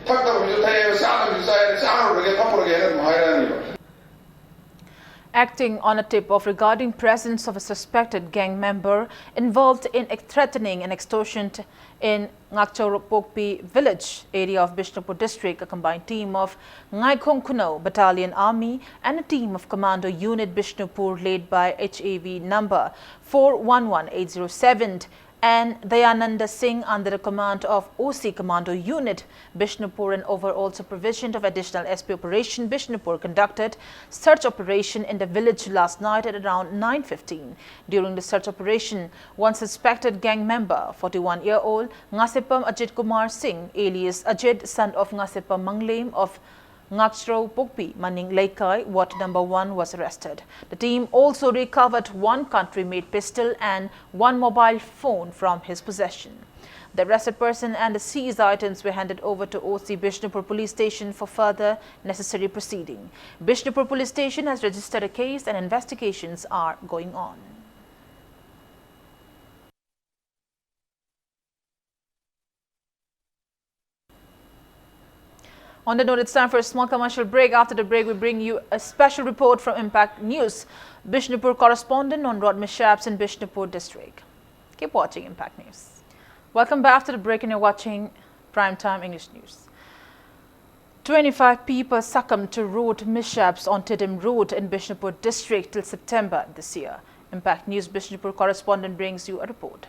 ꯊꯛꯇꯕ ꯃꯤꯁꯨ ꯊꯛꯑꯦ, ꯆꯥꯗꯕ ꯃꯤꯁꯨ ꯆꯥꯏ, ꯆꯥꯔꯨꯔꯒꯦ, ꯊꯛꯎꯔꯒꯦ ꯍꯥꯏꯅ ꯑꯗꯨꯝ ꯍꯥꯏꯔꯛꯑꯅꯤꯕ꯫ Acting on a tip of regarding presence of a suspected gang member involved in ex-, threatening and extortion in Ngakchorpokpi village area of Bishnupur district, a combined team of Ngaikhong Khunou Battalion Army and a team of Commando Unit Bishnupur led by H A V number four one one eight zero seven and Dayananda Singh under the command of O C Commando Unit Bishnupur and overall supervision of Additional S P Operation Bishnupur conducted search operation in the village last night at around nine fifteen. During the search operation, one suspected gang member, forty-one-year-old Ngasepam Ajit Kumar Singh, alias Ajit, son of Ngasepam Manglem of Ngakchro Pokpi, Maning Leikai, Ward number one, was arrested. The team also recovered one country-made pistol and one mobile phone from his possession. The arrested person and the seized items were handed over to O C Bishnupur Police Station for further necessary proceeding. Bishnupur Police Station has registered a case and investigations are going on. On the note, it's time for a small commercial break. After the break, we bring you a special report from Impact News, Bishnupur correspondent on road mishaps in Bishnupur district. Keep watching Impact News. Welcome back after the break, and you're watching Prime Time English News. Twenty-five people succumbed to road mishaps on Tidim Road in Bishnupur district till September this year. Impact News Bishnupur correspondent brings you a report.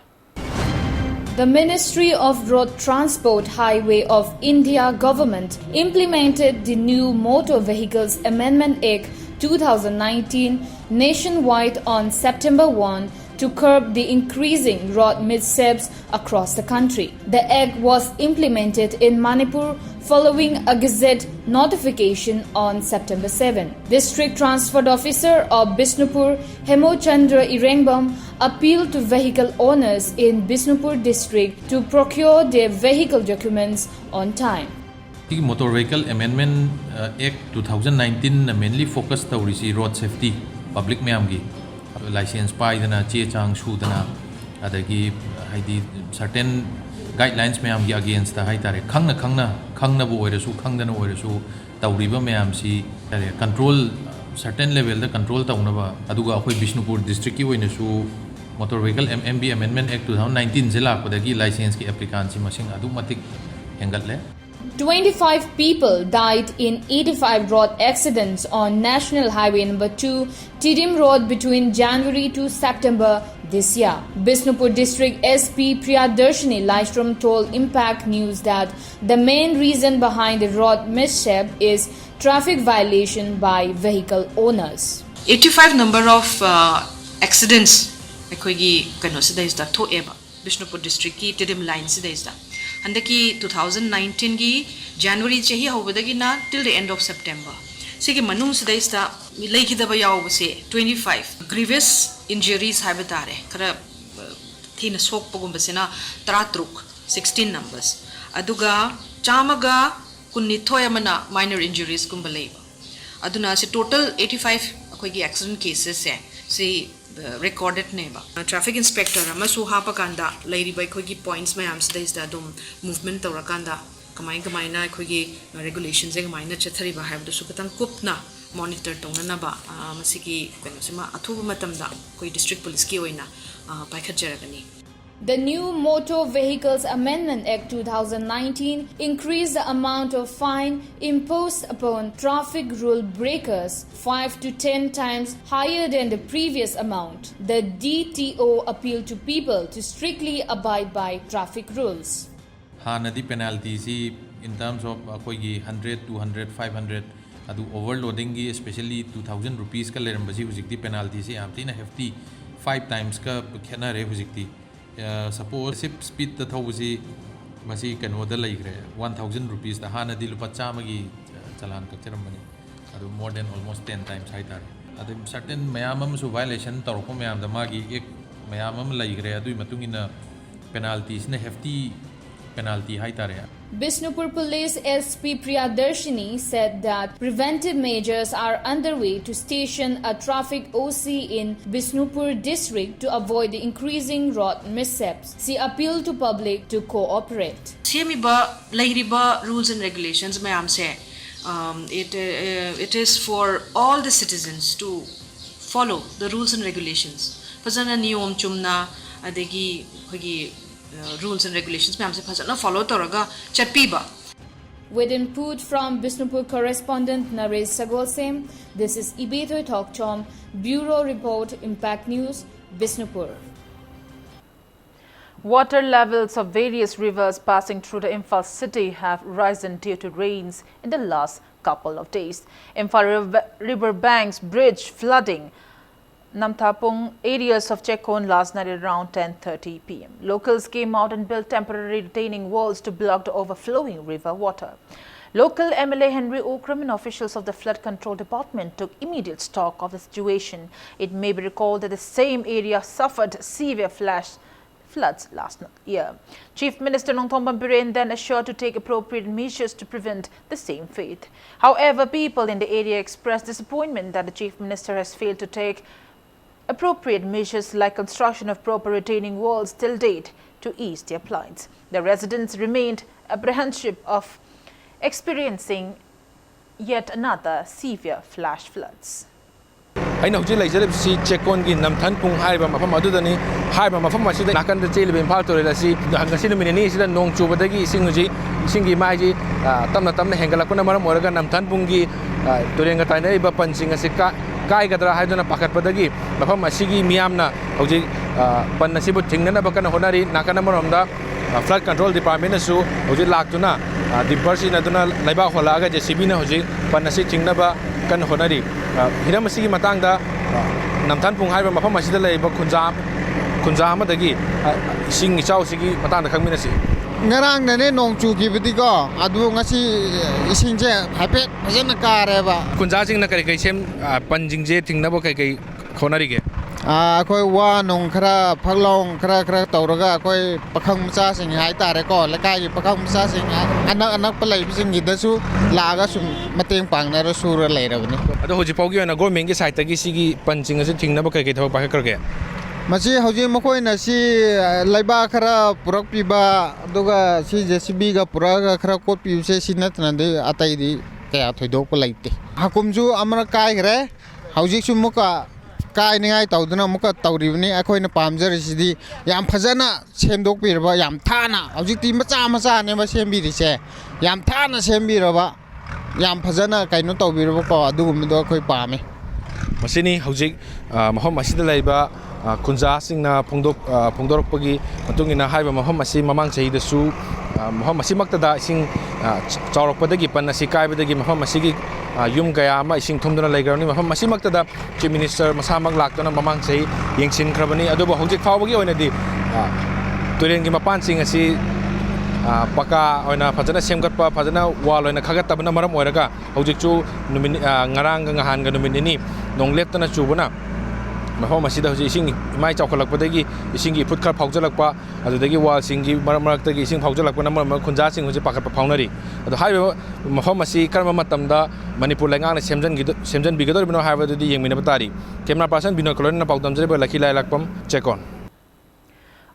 The Ministry of Road Transport Highway of India government implemented the new Motor Vehicles Amendment Act two thousand nineteen nationwide on September one to curb the increasing road mishaps across the country. The act was implemented in Manipur following a gazette notification on September seven. District Transport Officer of Bishnupur, Hemo Chandra Irengbam, appealed to vehicle owners in Bishnupur district to procure their vehicle documents on time. ꯁꯤꯒꯤ Motor Vehicle Amendment Act two thousand nineteenꯅ mainly focus ꯇꯧꯔꯤꯁꯤ road safety, public ꯃꯌꯥꯝꯒꯤ license ꯄꯥꯏꯗꯅ, ꯆꯦ ꯆꯥꯡ ꯁꯨꯗꯅ, ꯑꯗꯒꯤ ꯍꯥꯏꯗꯤ certain guidelines ꯃꯌꯥꯝꯒꯤ againstꯇ ꯍꯥꯏꯇꯥꯔꯦ, ꯈꯪꯅ ꯈꯪꯅ, ꯈꯪꯅꯕ ꯑꯣꯏꯔꯁꯨ ꯈꯪꯗꯅ ꯑꯣꯏꯔꯁꯨ ꯇꯧꯔꯤꯕ ꯃꯌꯥꯝꯁꯤ ꯍꯥꯏꯇꯥꯔꯦ, control, certain levelꯗ control ꯇꯧꯅꯕ, ꯑꯗꯨꯒ ꯑꯩꯈꯣꯏ ꯕꯤꯁꯅꯨꯄꯨꯔ districtꯀꯤ ꯑꯣꯏꯅꯁꯨ Motor Vehicle M- MV Amendment Act two thousand nineteenꯁꯦ ꯂꯥꯛꯄꯗꯒꯤ licenseꯀꯤ applicantꯁꯤ ꯃꯁꯤꯡ ꯑꯗꯨꯛ ꯃꯇꯤꯛ ꯍꯦꯟꯒꯠꯂꯦ꯫ Twenty-five people died in eighty-five road accidents on National Highway number two, Tidim Road, between January to September this year. Bishnupur District S P Priyadarshini Laishram told Impact News that the main reason behind the road mishap is traffic violation by vehicle owners. Eighty-five number of uh, accidents ꯑꯩꯈꯣꯏꯒꯤ ꯀꯩꯅꯣꯁꯤꯗꯩꯁꯤꯗ ꯊꯣꯛꯑꯦꯕ, ꯕꯤꯁꯅꯨꯄꯨꯔ districtꯀꯤ ꯇꯤꯗꯤꯝ lineꯁꯤꯗꯩꯁꯤꯗ꯫ ꯍꯟꯗꯛꯀꯤ two thousand nineteenꯒꯤ January ꯆꯍꯤ ꯍꯧꯕꯗꯒꯤꯅ till the end of September, ꯁꯤꯒꯤ ꯃꯅꯨꯡꯁꯤꯗꯩꯁꯤꯗ ꯂꯩꯈꯤꯗꯕ ꯌꯥꯎꯕꯁꯦ twenty five, grievous injuries ꯍꯥꯏꯕ ꯇꯥꯔꯦ, ꯈꯔ ꯊꯤꯅ ꯁꯣꯛꯄꯒꯨꯝꯕꯁꯤꯅ ꯇꯔꯥꯇꯔꯨꯛ, sixteen numbers, ꯑꯗꯨꯒ ꯆꯥꯝꯃꯒ ꯀꯨꯟꯅꯤꯊꯣꯏ ꯑꯃꯅ minor injuriesꯀꯨꯝꯕ ꯂꯩꯕ꯫ ꯑꯗꯨꯅ ꯁꯤ total eighty five ꯑꯩꯈꯣꯏꯒꯤ accident casesꯁꯦ ꯁꯤ recordedꯅꯦꯕ꯫ Traffic inspector ꯑꯃꯁꯨ ꯍꯥꯞꯄꯀꯥꯟꯗ ꯂꯩꯔꯤꯕ ꯑꯩꯈꯣꯏꯒꯤ points ꯃꯌꯥꯝꯁꯤꯗꯩꯁꯤꯗ ꯑꯗꯨꯝ movement ꯇꯧꯔꯀꯥꯟꯗ ꯀꯃꯥꯏ ꯀꯃꯥꯏꯅ ꯑꯩꯈꯣꯏꯒꯤ ꯔꯦꯒꯨꯂꯦꯁꯟꯁꯦ ꯀꯃꯥꯏꯅ ꯆꯠꯊꯔꯤꯕ ꯍꯥꯏꯕꯗꯨꯁꯨ ꯈꯤꯇꯪ ꯀꯨꯞꯅ ꯃꯣꯅꯤꯇꯔ ꯇꯧꯅꯅꯕ, ꯑ, ꯃꯁꯤꯒꯤ ꯀꯩꯅꯣꯁꯤꯃ ꯑꯊꯨꯕ ꯃꯇꯝꯗ ꯑꯩꯈꯣꯏ ꯗꯤꯁꯇ꯭ꯔꯤꯛ ꯄꯨꯂꯤꯁꯀꯤ ꯑꯣꯏꯅ, ꯑ, ꯄꯥꯏꯈꯠꯆꯔꯒꯅꯤ꯫ The new Motor Vehicles Amendment Act two thousand nineteen increased the amount of fine imposed upon traffic rule breakers, five to ten times higher than the previous amount. The D T O appealed to people to strictly abide by traffic rules. ꯍꯥꯟꯅꯗꯤ ꯄꯦꯅꯥꯜꯇꯤꯁꯤ in terms of ꯑꯩꯈꯣꯏꯒꯤ hundred, two hundred, five hundred, ꯑꯗꯨ over ꯂꯣꯗꯤꯡꯒꯤ especially two thousand rupeesꯀ ꯂꯩꯔꯝꯕꯁꯤ ꯍꯧꯖꯤꯛꯇꯤ ꯄꯦꯅꯥꯜꯇꯤꯁꯤ ꯌꯥꯝ ꯊꯤꯅ hefty, five timesꯀ ꯈꯦꯠꯅꯔꯦ ꯍꯧꯖꯤꯛꯇꯤ꯫ Suppose excessive speedꯇ ꯊꯧꯕꯁꯤ ꯃꯁꯤ ꯀꯩꯅꯣꯗ ꯂꯩꯈ꯭ꯔꯦ, one thousand rupeesꯇ꯫ ꯍꯥꯟꯅꯗꯤ ꯂꯨꯄꯥ ꯆꯥꯝꯃꯒꯤ ꯆꯂꯥꯟ ꯀꯛꯆꯔꯝꯕꯅꯤ, ꯑꯗꯨ more than almost ten times ꯍꯥꯏꯇꯥꯔꯦ꯫ ꯑꯗꯩ certain ꯃꯌꯥꯝ ꯑꯃꯁꯨ violation ꯇꯧꯔꯛꯄ ꯃꯌꯥꯝꯗ ꯃꯥꯒꯤ act ꯃꯌꯥꯝ ꯑꯃ ꯂꯩꯈ꯭ꯔꯦ, ꯑꯗꯨꯒꯤ ꯃꯇꯨꯡ ꯏꯟꯅ ꯄꯦꯅꯥꯜꯇꯤꯁꯤꯅ hefty penalty ꯍꯥꯏꯇꯥꯔꯦ꯫ Bishnupur Police S P Priyadarshini said that preventive measures are underway to station a traffic O C in Bishnupur district to avoid the increasing road mishaps. She appealed to public to cooperate. ꯁꯦꯝꯃꯤꯕ ꯂꯩꯔꯤꯕ rules and regulations ꯃꯌꯥꯝꯁꯦ, um, it, uh, it is for all the citizens to follow the rules and regulations. ꯐꯖꯅ ꯅꯤꯌꯣꯝ ꯆꯨꯝꯅ, ꯑꯗꯒꯤ ꯑꯩꯈꯣꯏꯒꯤ rules and regulations ꯃꯌꯥꯝꯁꯦ ꯐꯖꯅ follow ꯇꯧꯔꯒ ꯆꯠꯄꯤꯕ꯫ With input from Bishnupur correspondent Naresh Sagolsem, this is Ibetoi Thokchom, Bureau Report, Impact News, Bishnupur. Water levels of various rivers passing through the Imphal city have risen due to rains in the last couple of days. Imphal river, river banks bridge flooding Namthapung areas of Chekon last night around ten thirty p m. Locals came out and built temporary retaining walls to block the overflowing river water. Local M L A Henry Okram and officials of the Flood Control Department took immediate stock of the situation. It may be recalled that the same area suffered severe flash floods last year. Chief Minister Nongthombam Biren then assured to take appropriate measures to prevent the same fate. However, people in the area expressed disappointment that the Chief Minister has failed to take appropriate measures like construction of proper retaining walls till date to ease their plights. The residents remained apprehensive of experiencing yet another severe flash floods. ꯑꯩꯅ ꯍꯧꯖꯤꯛ ꯂꯩꯖꯔꯤꯕꯁꯤ ꯆꯦꯛꯀꯣꯟꯒꯤ ꯅꯝꯊꯟꯄꯨꯡ ꯍꯥꯏꯔꯤꯕ ꯃꯐꯝ ꯑꯗꯨꯗꯅꯤ꯫ ꯍꯥꯏꯔꯤꯕ ꯃꯐꯝ ꯑꯁꯤꯗ ꯅꯥꯀꯟꯗ ꯆꯦꯜꯂꯤꯕ ꯏꯝꯐꯥꯜ ꯇꯨꯔꯦꯜ ꯑꯁꯤ ꯉꯁꯤ ꯅꯨꯃꯤꯠ ꯅꯤꯅꯤ ꯑꯁꯤꯗ ꯅꯣꯡ ꯆꯨꯕꯗꯒꯤ ꯏꯁꯤꯡ ꯍꯧꯖꯤꯛ, ꯏꯁꯤꯡꯒꯤ ꯏꯃꯥꯏꯁꯤ, ꯑ, ꯇꯞꯅ ꯇꯞꯅ ꯍꯦꯟꯒꯠꯂꯛꯄꯅ ꯃꯔꯝ ꯑꯣꯏꯔꯒ ꯅꯝꯊꯟꯄꯨꯡꯒꯤ, ꯑ, ꯇꯨꯔꯦꯜꯒ ꯇꯥꯏꯅꯔꯤꯕ ꯄꯟꯁꯤꯡ ꯑꯁꯤ ꯀꯥ-, ꯀꯥꯏꯒꯗ꯭ꯔꯥ ꯍꯥꯏꯗꯨꯅ ꯄꯥꯈꯠꯄꯗꯒꯤ ꯃꯐꯝ ꯑꯁꯤꯒꯤ ꯃꯤꯌꯥꯝꯅ ꯍꯧꯖꯤꯛ, ꯑ, ꯄꯟ ꯑꯁꯤꯕꯨ ꯊꯤꯡꯅꯅꯕ ꯀꯟꯅ ꯍꯣꯠꯅꯔꯤ꯫ ꯅꯥꯀꯟ ꯑꯃꯔꯣꯝꯗ flood control department ꯅꯁꯨ ꯍꯧꯖꯤꯛ ꯂꯥꯛꯇꯨꯅ, ꯑ, ꯗꯤꯝꯄꯔ ꯁꯤꯖꯤꯟꯅꯗꯨꯅ ꯂꯩꯕꯥꯛ ꯍꯣꯜꯂꯛꯑꯒ ꯖꯦ ꯁꯤ ꯕꯤꯅ ꯍꯧꯖꯤꯛ ꯄꯟ ꯑꯁꯤ ꯊꯤꯡꯅꯕ ꯀꯟꯅ ꯍꯣꯠꯅꯔꯤ꯫ ꯑ, ꯍꯤꯔꯝ ꯑꯁꯤꯒꯤ ꯃꯇꯥꯡꯗ, ꯑ, ꯅꯝꯊꯟꯄꯨꯡ ꯍꯥꯏꯔꯤꯕ ꯃꯐꯝ ꯑꯁꯤꯗ ꯂꯩꯔꯤꯕ ꯈꯨꯟꯖꯥ, ꯈꯨꯟꯖꯥ ꯑꯃꯗꯒꯤ, ꯑ, ꯏꯁꯤꯡ ꯏꯆꯥꯎꯁꯤꯒꯤ ꯃꯇꯥꯡꯗ ꯈꯪꯃꯤꯟꯅꯁꯤ꯫ ꯉꯔꯥꯡꯗꯅꯦ ꯅꯣꯡ ꯆꯨꯈꯤꯕꯗꯤꯀꯣ, ꯑꯗꯨ ꯉꯁꯤ ꯏꯁꯤꯡꯁꯦ ꯍꯥꯏꯐꯦꯠ ꯐꯖꯅ ꯀꯥꯔꯦꯕ꯫ ꯈꯨꯟꯖꯥꯁꯤꯡꯅ ꯀꯔꯤ ꯀꯔꯤ ꯁꯦꯝ, ꯑ, ꯄꯟꯁꯤꯡꯁꯦ ꯊꯤꯡꯅꯕ ꯀꯔꯤ ꯀꯔꯤ ꯍꯣꯠꯅꯔꯤꯒꯦ? ꯑꯥ, ꯑꯩꯈꯣꯏ ꯋꯥ ꯅꯨꯡ ꯈꯔ ꯐꯛꯂꯣꯡ ꯈꯔ ꯈꯔ ꯇꯧꯔꯒ ꯑꯩꯈꯣꯏ ꯄꯥꯈꯪ ꯃꯆꯥꯁꯤꯡ ꯍꯥꯏꯇꯥꯔꯦꯀꯣ, ꯂꯩꯀꯥꯏꯒꯤ ꯄꯥꯈꯪ ꯃꯆꯥꯁꯤꯡ ꯑꯅꯛ ꯑꯅꯛꯄ ꯂꯩꯕꯁꯤꯡꯒꯤꯗꯁꯨ ꯂꯥꯛꯑꯒ ꯁꯨꯝ ꯃꯇꯦꯡ ꯄꯥꯡꯅꯔ ꯁꯨꯔ ꯂꯩꯔꯕꯅꯤ꯫ ꯑꯗꯣ ꯍꯧꯖꯤꯛ ꯐꯥꯎꯒꯤ ꯑꯣꯏꯅ ꯒꯣꯔꯃꯦꯟꯒꯤ ꯁꯥꯏꯠꯇꯒꯤ ꯁꯤꯒꯤ ꯄꯟꯁꯤꯡ ꯑꯁꯤ ꯊꯤꯡꯅꯕ ꯀꯔꯤ ꯀꯔꯤ ꯊꯕꯛ ꯄꯥꯏꯈꯠꯈ꯭ꯔꯒꯦ? ꯃꯁꯤ ꯍꯧꯖꯤꯛ ꯃꯈꯣꯏꯅ ꯁꯤ, ꯑ, ꯂꯩꯕꯥꯛ ꯈꯔ ꯄꯨꯔꯛꯄꯤꯕ, ꯑꯗꯨꯒ ꯁꯤ ꯖꯦ ꯁꯤ ꯕꯤꯒ ꯄꯨꯔꯛꯑꯒ ꯈꯔ ꯀꯣꯠꯄꯤꯕꯁꯦ, ꯁꯤ ꯅꯠꯇꯅꯗꯤ ꯑꯇꯩꯗꯤ ꯀꯌꯥ ꯊꯣꯏꯗꯣꯛꯄ ꯂꯩꯇꯦ꯫ ꯍꯥꯀꯨꯝꯁꯨ ꯑꯃꯔꯛ ꯀꯥꯏꯈ꯭ꯔꯦ, ꯍꯧꯖꯤꯛꯁꯨ ꯑꯃꯨꯛꯀ ꯀꯥꯏꯅꯤꯡꯉꯥꯏ ꯇꯧꯗꯨꯅ ꯑꯃꯨꯛꯀ ꯇꯧꯔꯤꯕꯅꯤ꯫ ꯑꯩꯈꯣꯏꯅ ꯄꯥꯝꯖꯔꯤꯁꯤꯗꯤ ꯌꯥꯝ ꯐꯖꯅ ꯁꯦꯝꯗꯣꯛꯄꯤꯔꯕ, ꯌꯥꯝ ꯊꯥꯅ, ꯍꯧꯖꯤꯛꯇꯤ ꯃꯆꯥ ꯃꯆꯥꯅꯦꯕ ꯁꯦꯝꯕꯤꯔꯤꯁꯦ, ꯌꯥꯝ ꯊꯥꯅ ꯁꯦꯝꯕꯤꯔꯕ, ꯌꯥꯝ ꯐꯖꯅ ꯀꯩꯅꯣ ꯇꯧꯕꯤꯔꯕꯀꯣ, ꯑꯗꯨꯒꯨꯝꯕꯗꯣ ꯑꯩꯈꯣꯏ ꯄꯥꯝꯃꯤ꯫ ꯃꯁꯤꯅꯤ ꯍꯧꯖꯤꯛ, ꯑ, ꯃꯐꯝ ꯑꯁꯤꯗ ꯂꯩꯕ, ꯑ, ꯈꯨꯟꯖꯥꯁꯤꯡꯅ ꯐꯣꯡꯗꯣꯛ-, ꯑ, ꯐꯣꯡꯗꯣꯔꯛꯄꯒꯤ ꯃꯇꯨꯡ ꯏꯟꯅ, ꯍꯥꯏꯔꯤꯕ ꯃꯐꯝ ꯑꯁꯤ ꯃꯃꯥꯡ ꯆꯍꯤꯗꯁꯨ, ꯑ, ꯃꯐꯝ ꯑꯁꯤꯃꯛꯇꯗ ꯏꯁꯤꯡ, ꯑ, ꯆ-, ꯆꯥꯎꯔꯛꯄꯗꯒꯤ, ꯄꯟ ꯑꯁꯤ ꯀꯥꯏꯕꯗꯒꯤ ꯃꯐꯝ ꯑꯁꯤꯒꯤ, ꯑ, ꯌꯨꯝ ꯀꯌꯥ ꯑꯃ ꯏꯁꯤꯡ ꯊꯨꯝꯗꯨꯅ ꯂꯩꯈ꯭ꯔꯕꯅꯤ꯫ ꯃꯐꯝ ꯑꯁꯤꯃꯛꯇꯗ Chief Minister ꯃꯁꯥꯃꯛ ꯂꯥꯛꯇꯨꯅ ꯃꯃꯥꯡ ꯆꯍꯤ ꯌꯦꯡꯁꯤꯟꯈ꯭ꯔꯕꯅꯤ꯫ ꯑꯗꯨꯕꯨ ꯍꯧꯖꯤꯛ ꯐꯥꯎꯕꯒꯤ ꯑꯣꯏꯅꯗꯤ, ꯑ, ꯇꯨꯔꯦꯜꯒꯤ ꯃꯄꯥꯟꯁꯤꯡ ꯑꯁꯤ, ꯑ, ꯄꯀꯥ ꯑꯣꯏꯅ ꯐꯖꯅ ꯁꯦꯝꯒꯠꯄ, ꯐꯖꯅ wall ꯑꯣꯏꯅ ꯈꯥꯒꯠꯇꯕꯅ ꯃꯔꯝ ꯑꯣꯏꯔꯒ ꯍꯧꯖꯤꯛꯁꯨ ꯅꯨꯃꯤꯠ, ꯑ, ꯉꯔꯥꯡꯒ ꯅꯍꯥꯟꯒ ꯅꯨꯃꯤꯠ ꯅꯤꯅꯤ ꯅꯣꯡ ꯂꯦꯞꯇꯅ ꯆꯨꯕꯅ ꯃꯐꯝ ꯑꯁꯤꯗ ꯍꯧꯖꯤꯛ ꯏꯁꯤꯡ ꯏꯃꯥꯏ ꯆꯥꯎꯈꯠꯂꯛꯄꯗꯒꯤ ꯏꯁꯤꯡꯒꯤ ꯏꯐꯨꯠ ꯈꯔ ꯐꯥꯎꯖꯜꯂꯛꯄ, ꯑꯗꯨꯗꯒꯤ wallꯁꯤꯡꯒꯤ ꯃꯔꯛ ꯃꯔꯛꯇꯒꯤ ꯏꯁꯤꯡ ꯐꯥꯎꯖꯜꯂꯛꯄꯅ ꯃꯔꯝ ꯑꯣꯏꯔꯒ ꯈꯨꯟꯖꯥꯁꯤꯡ ꯍꯧꯖꯤꯛ ꯄꯥꯈꯠꯄ ꯐꯥꯎꯅꯔꯤ꯫ ꯑꯗꯣ ꯍꯥꯏꯔꯤꯕ ꯃꯐꯝ ꯑꯁꯤ ꯀꯔꯝꯕ ꯃꯇꯝꯗ ꯃꯅꯤꯄꯨꯔ ꯂꯩꯉꯥꯛꯅ ꯁꯦꯝꯖꯤꯟꯈꯤꯗ-, ꯁꯦꯝꯖꯤꯟꯕꯤꯒꯗꯧꯔꯤꯕꯅꯣ ꯍꯥꯏꯕꯗꯨꯗꯤ ꯌꯦꯡꯃꯤꯟꯅꯕ ꯇꯥꯔꯤ꯫ Camera person ꯕꯤꯅꯣꯏ ꯀꯣꯂꯣꯅꯤꯅ ꯄꯥꯎꯗꯝꯖꯔꯤꯕ ꯂꯛꯈꯤ ꯂꯥꯏꯂꯥꯛꯄꯝ, Chekkon.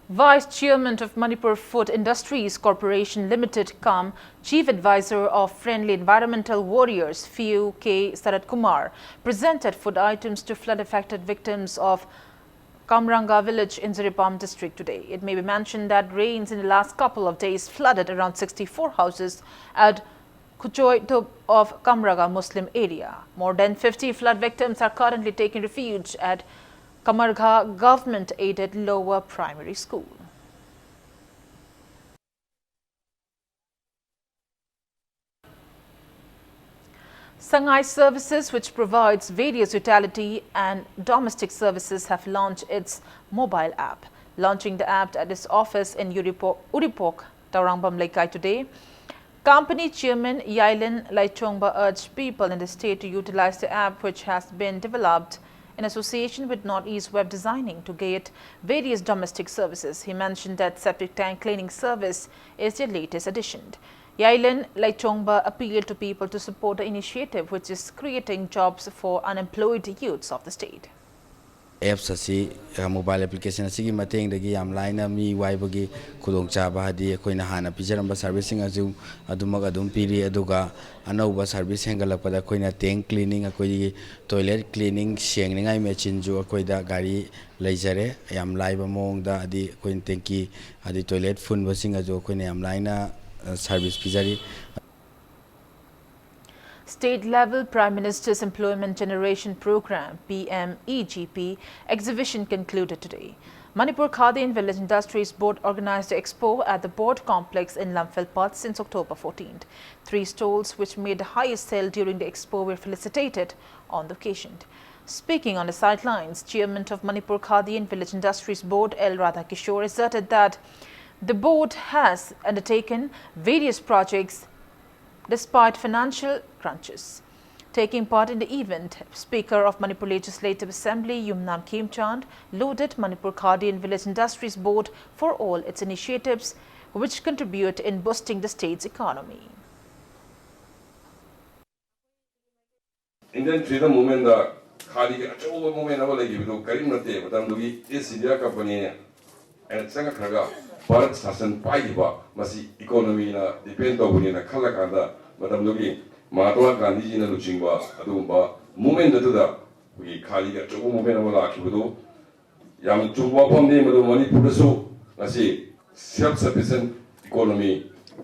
Vice Chairman of Manipur Food Industries Corporation Limited cum Chief Advisor of Friendly Environmental Warriors, F I U, K Sarat Kumar, presented food items to flood affected victims of Kamranga village in Jiribam district today. It may be mentioned that rains in the last couple of days flooded around sixty-four houses at Khuchoi Tup of Kamranga Muslim area. More than fifty flood victims are currently taking refuge at Kamargha government-aided lower primary school. Sangai Services, which provides various utility and domestic services, have launched its mobile app. Launching the app at its office in Uripok, Uripok, Taurangpam Leikai today, company chairman Yailen Laichongba urged people in the state to utilize the app, which has been developed in association with Northeast Web Designing, to get various domestic services. He mentioned that septic tank cleaning service is the latest addition. Yailen Laichongba appealed to people to support the initiative, which is creating jobs for unemployed youths of the state. Apps ꯑꯁꯤ, mobile application ꯑꯁꯤꯒꯤ ꯃꯇꯦꯡꯗꯒꯤ ꯌꯥꯝ ꯂꯥꯏꯅ ꯃꯤ ꯋꯥꯏꯕꯒꯤ ꯈꯨꯗꯣꯡꯆꯥꯕ, ꯍꯥꯏꯗꯤ ꯑꯩꯈꯣꯏꯅ ꯍꯥꯟꯅ ꯄꯤꯖꯔꯝꯕ ꯁꯥꯔꯚꯤꯁꯁꯤꯡ ꯑꯗꯨ ꯑꯗꯨꯃꯛ ꯑꯗꯨꯝ ꯄꯤꯔꯤ꯫ ꯑꯗꯨꯒ ꯑꯅꯧꯕ ꯁꯥꯔꯚꯤꯁ ꯍꯦꯟꯒꯠꯂꯛꯄꯗ ꯑꯩꯈꯣꯏꯅ ꯇꯦꯡ ꯀ꯭ꯂꯤꯅꯤꯡ, ꯑꯩꯈꯣꯏꯒꯤ ꯇꯣꯏꯂꯦꯠ ꯀ꯭ꯂꯤꯅꯤꯡ ꯁꯦꯡꯅꯤꯡꯉꯥꯏ ꯃꯦꯆꯤꯟꯁꯨ ꯑꯩꯈꯣꯏꯗ ꯒꯥꯔꯤ ꯂꯩꯖꯔꯦ꯫ ꯌꯥꯝ ꯂꯥꯏꯕ ꯃꯑꯣꯡꯗ, ꯍꯥꯏꯗꯤ ꯑꯩꯈꯣꯏꯅ ꯇꯦꯡꯀꯤ, ꯍꯥꯏꯗꯤ ꯇꯣꯏꯂꯦꯠ ꯐꯨꯟꯕꯁꯤꯡ ꯑꯗꯨ ꯑꯩꯈꯣꯏꯅ ꯌꯥꯝ ꯂꯥꯏꯅ service ꯄꯤꯖꯔꯤ꯫ State level Prime Minister's Employment Generation Program, P M E G P, exhibition concluded today. Manipur Khadi and Village Industries Board organized the expo at the Board Complex in Lamphel Path since October fourteenth. Three stalls which made the highest sale during the expo were felicitated on the occasion. Speaking on the sidelines, Chairman of Manipur Khadi and Village Industries Board, L Radhakishore, asserted that the board has undertaken various projects despite financial crunches. Taking part in the event, Speaker of Manipur Legislative Assembly, Yumnam Khemchand, lauded Manipur Khadi and Village Industries Board for all its initiatives which contribute in boosting the state's economy. Indian freedom movement ꯗ ꯈꯥꯗꯤꯒꯤ ꯑꯆꯧꯕ movement ꯑꯃ ꯂꯩꯈꯤꯕꯗꯨ ꯀꯔꯤꯝ ꯅꯠꯇꯦ꯫ ꯃꯇꯝꯗꯨꯒꯤ East India Company ꯅ ꯑꯩꯅ ꯆꯪꯉꯛꯈ꯭ꯔꯒ ꯚꯥꯔꯠ ꯁꯥꯁꯟ ꯄꯥꯏꯈꯤꯕ ꯃꯁꯤ ꯏꯀꯣꯅꯣꯃꯤꯅ depend ꯇꯧꯕꯅꯦꯅ ꯈꯜꯂꯀꯥꯟꯗ, ꯃꯇꯝꯗꯨꯒꯤ ꯃꯍꯥꯇꯃꯥ ꯒꯥꯟꯙꯤꯖꯤꯅ ꯂꯨꯆꯤꯡꯕ ꯑꯗꯨꯒꯨꯝꯕ ꯃꯨꯚꯃꯦꯟꯠ ꯑꯗꯨꯗ ꯑꯩꯈꯣꯏꯒꯤ ꯈꯥꯗꯤꯒꯤ ꯑꯆꯧꯕ ꯃꯨꯚꯃꯦꯟꯠ ꯑꯃ ꯂꯥꯛꯈꯤꯕꯗꯨ ꯌꯥꯝꯅ ꯆꯨꯝꯕ ꯋꯥꯐꯝꯅꯤ꯫ ꯃꯗꯨ ꯃꯅꯤꯄꯨꯔꯗꯁꯨ ꯉꯁꯤ ꯁꯦꯜꯐ ꯁꯐꯤꯁꯤꯌꯦꯟꯠ ꯏꯀꯣꯅꯣꯃꯤ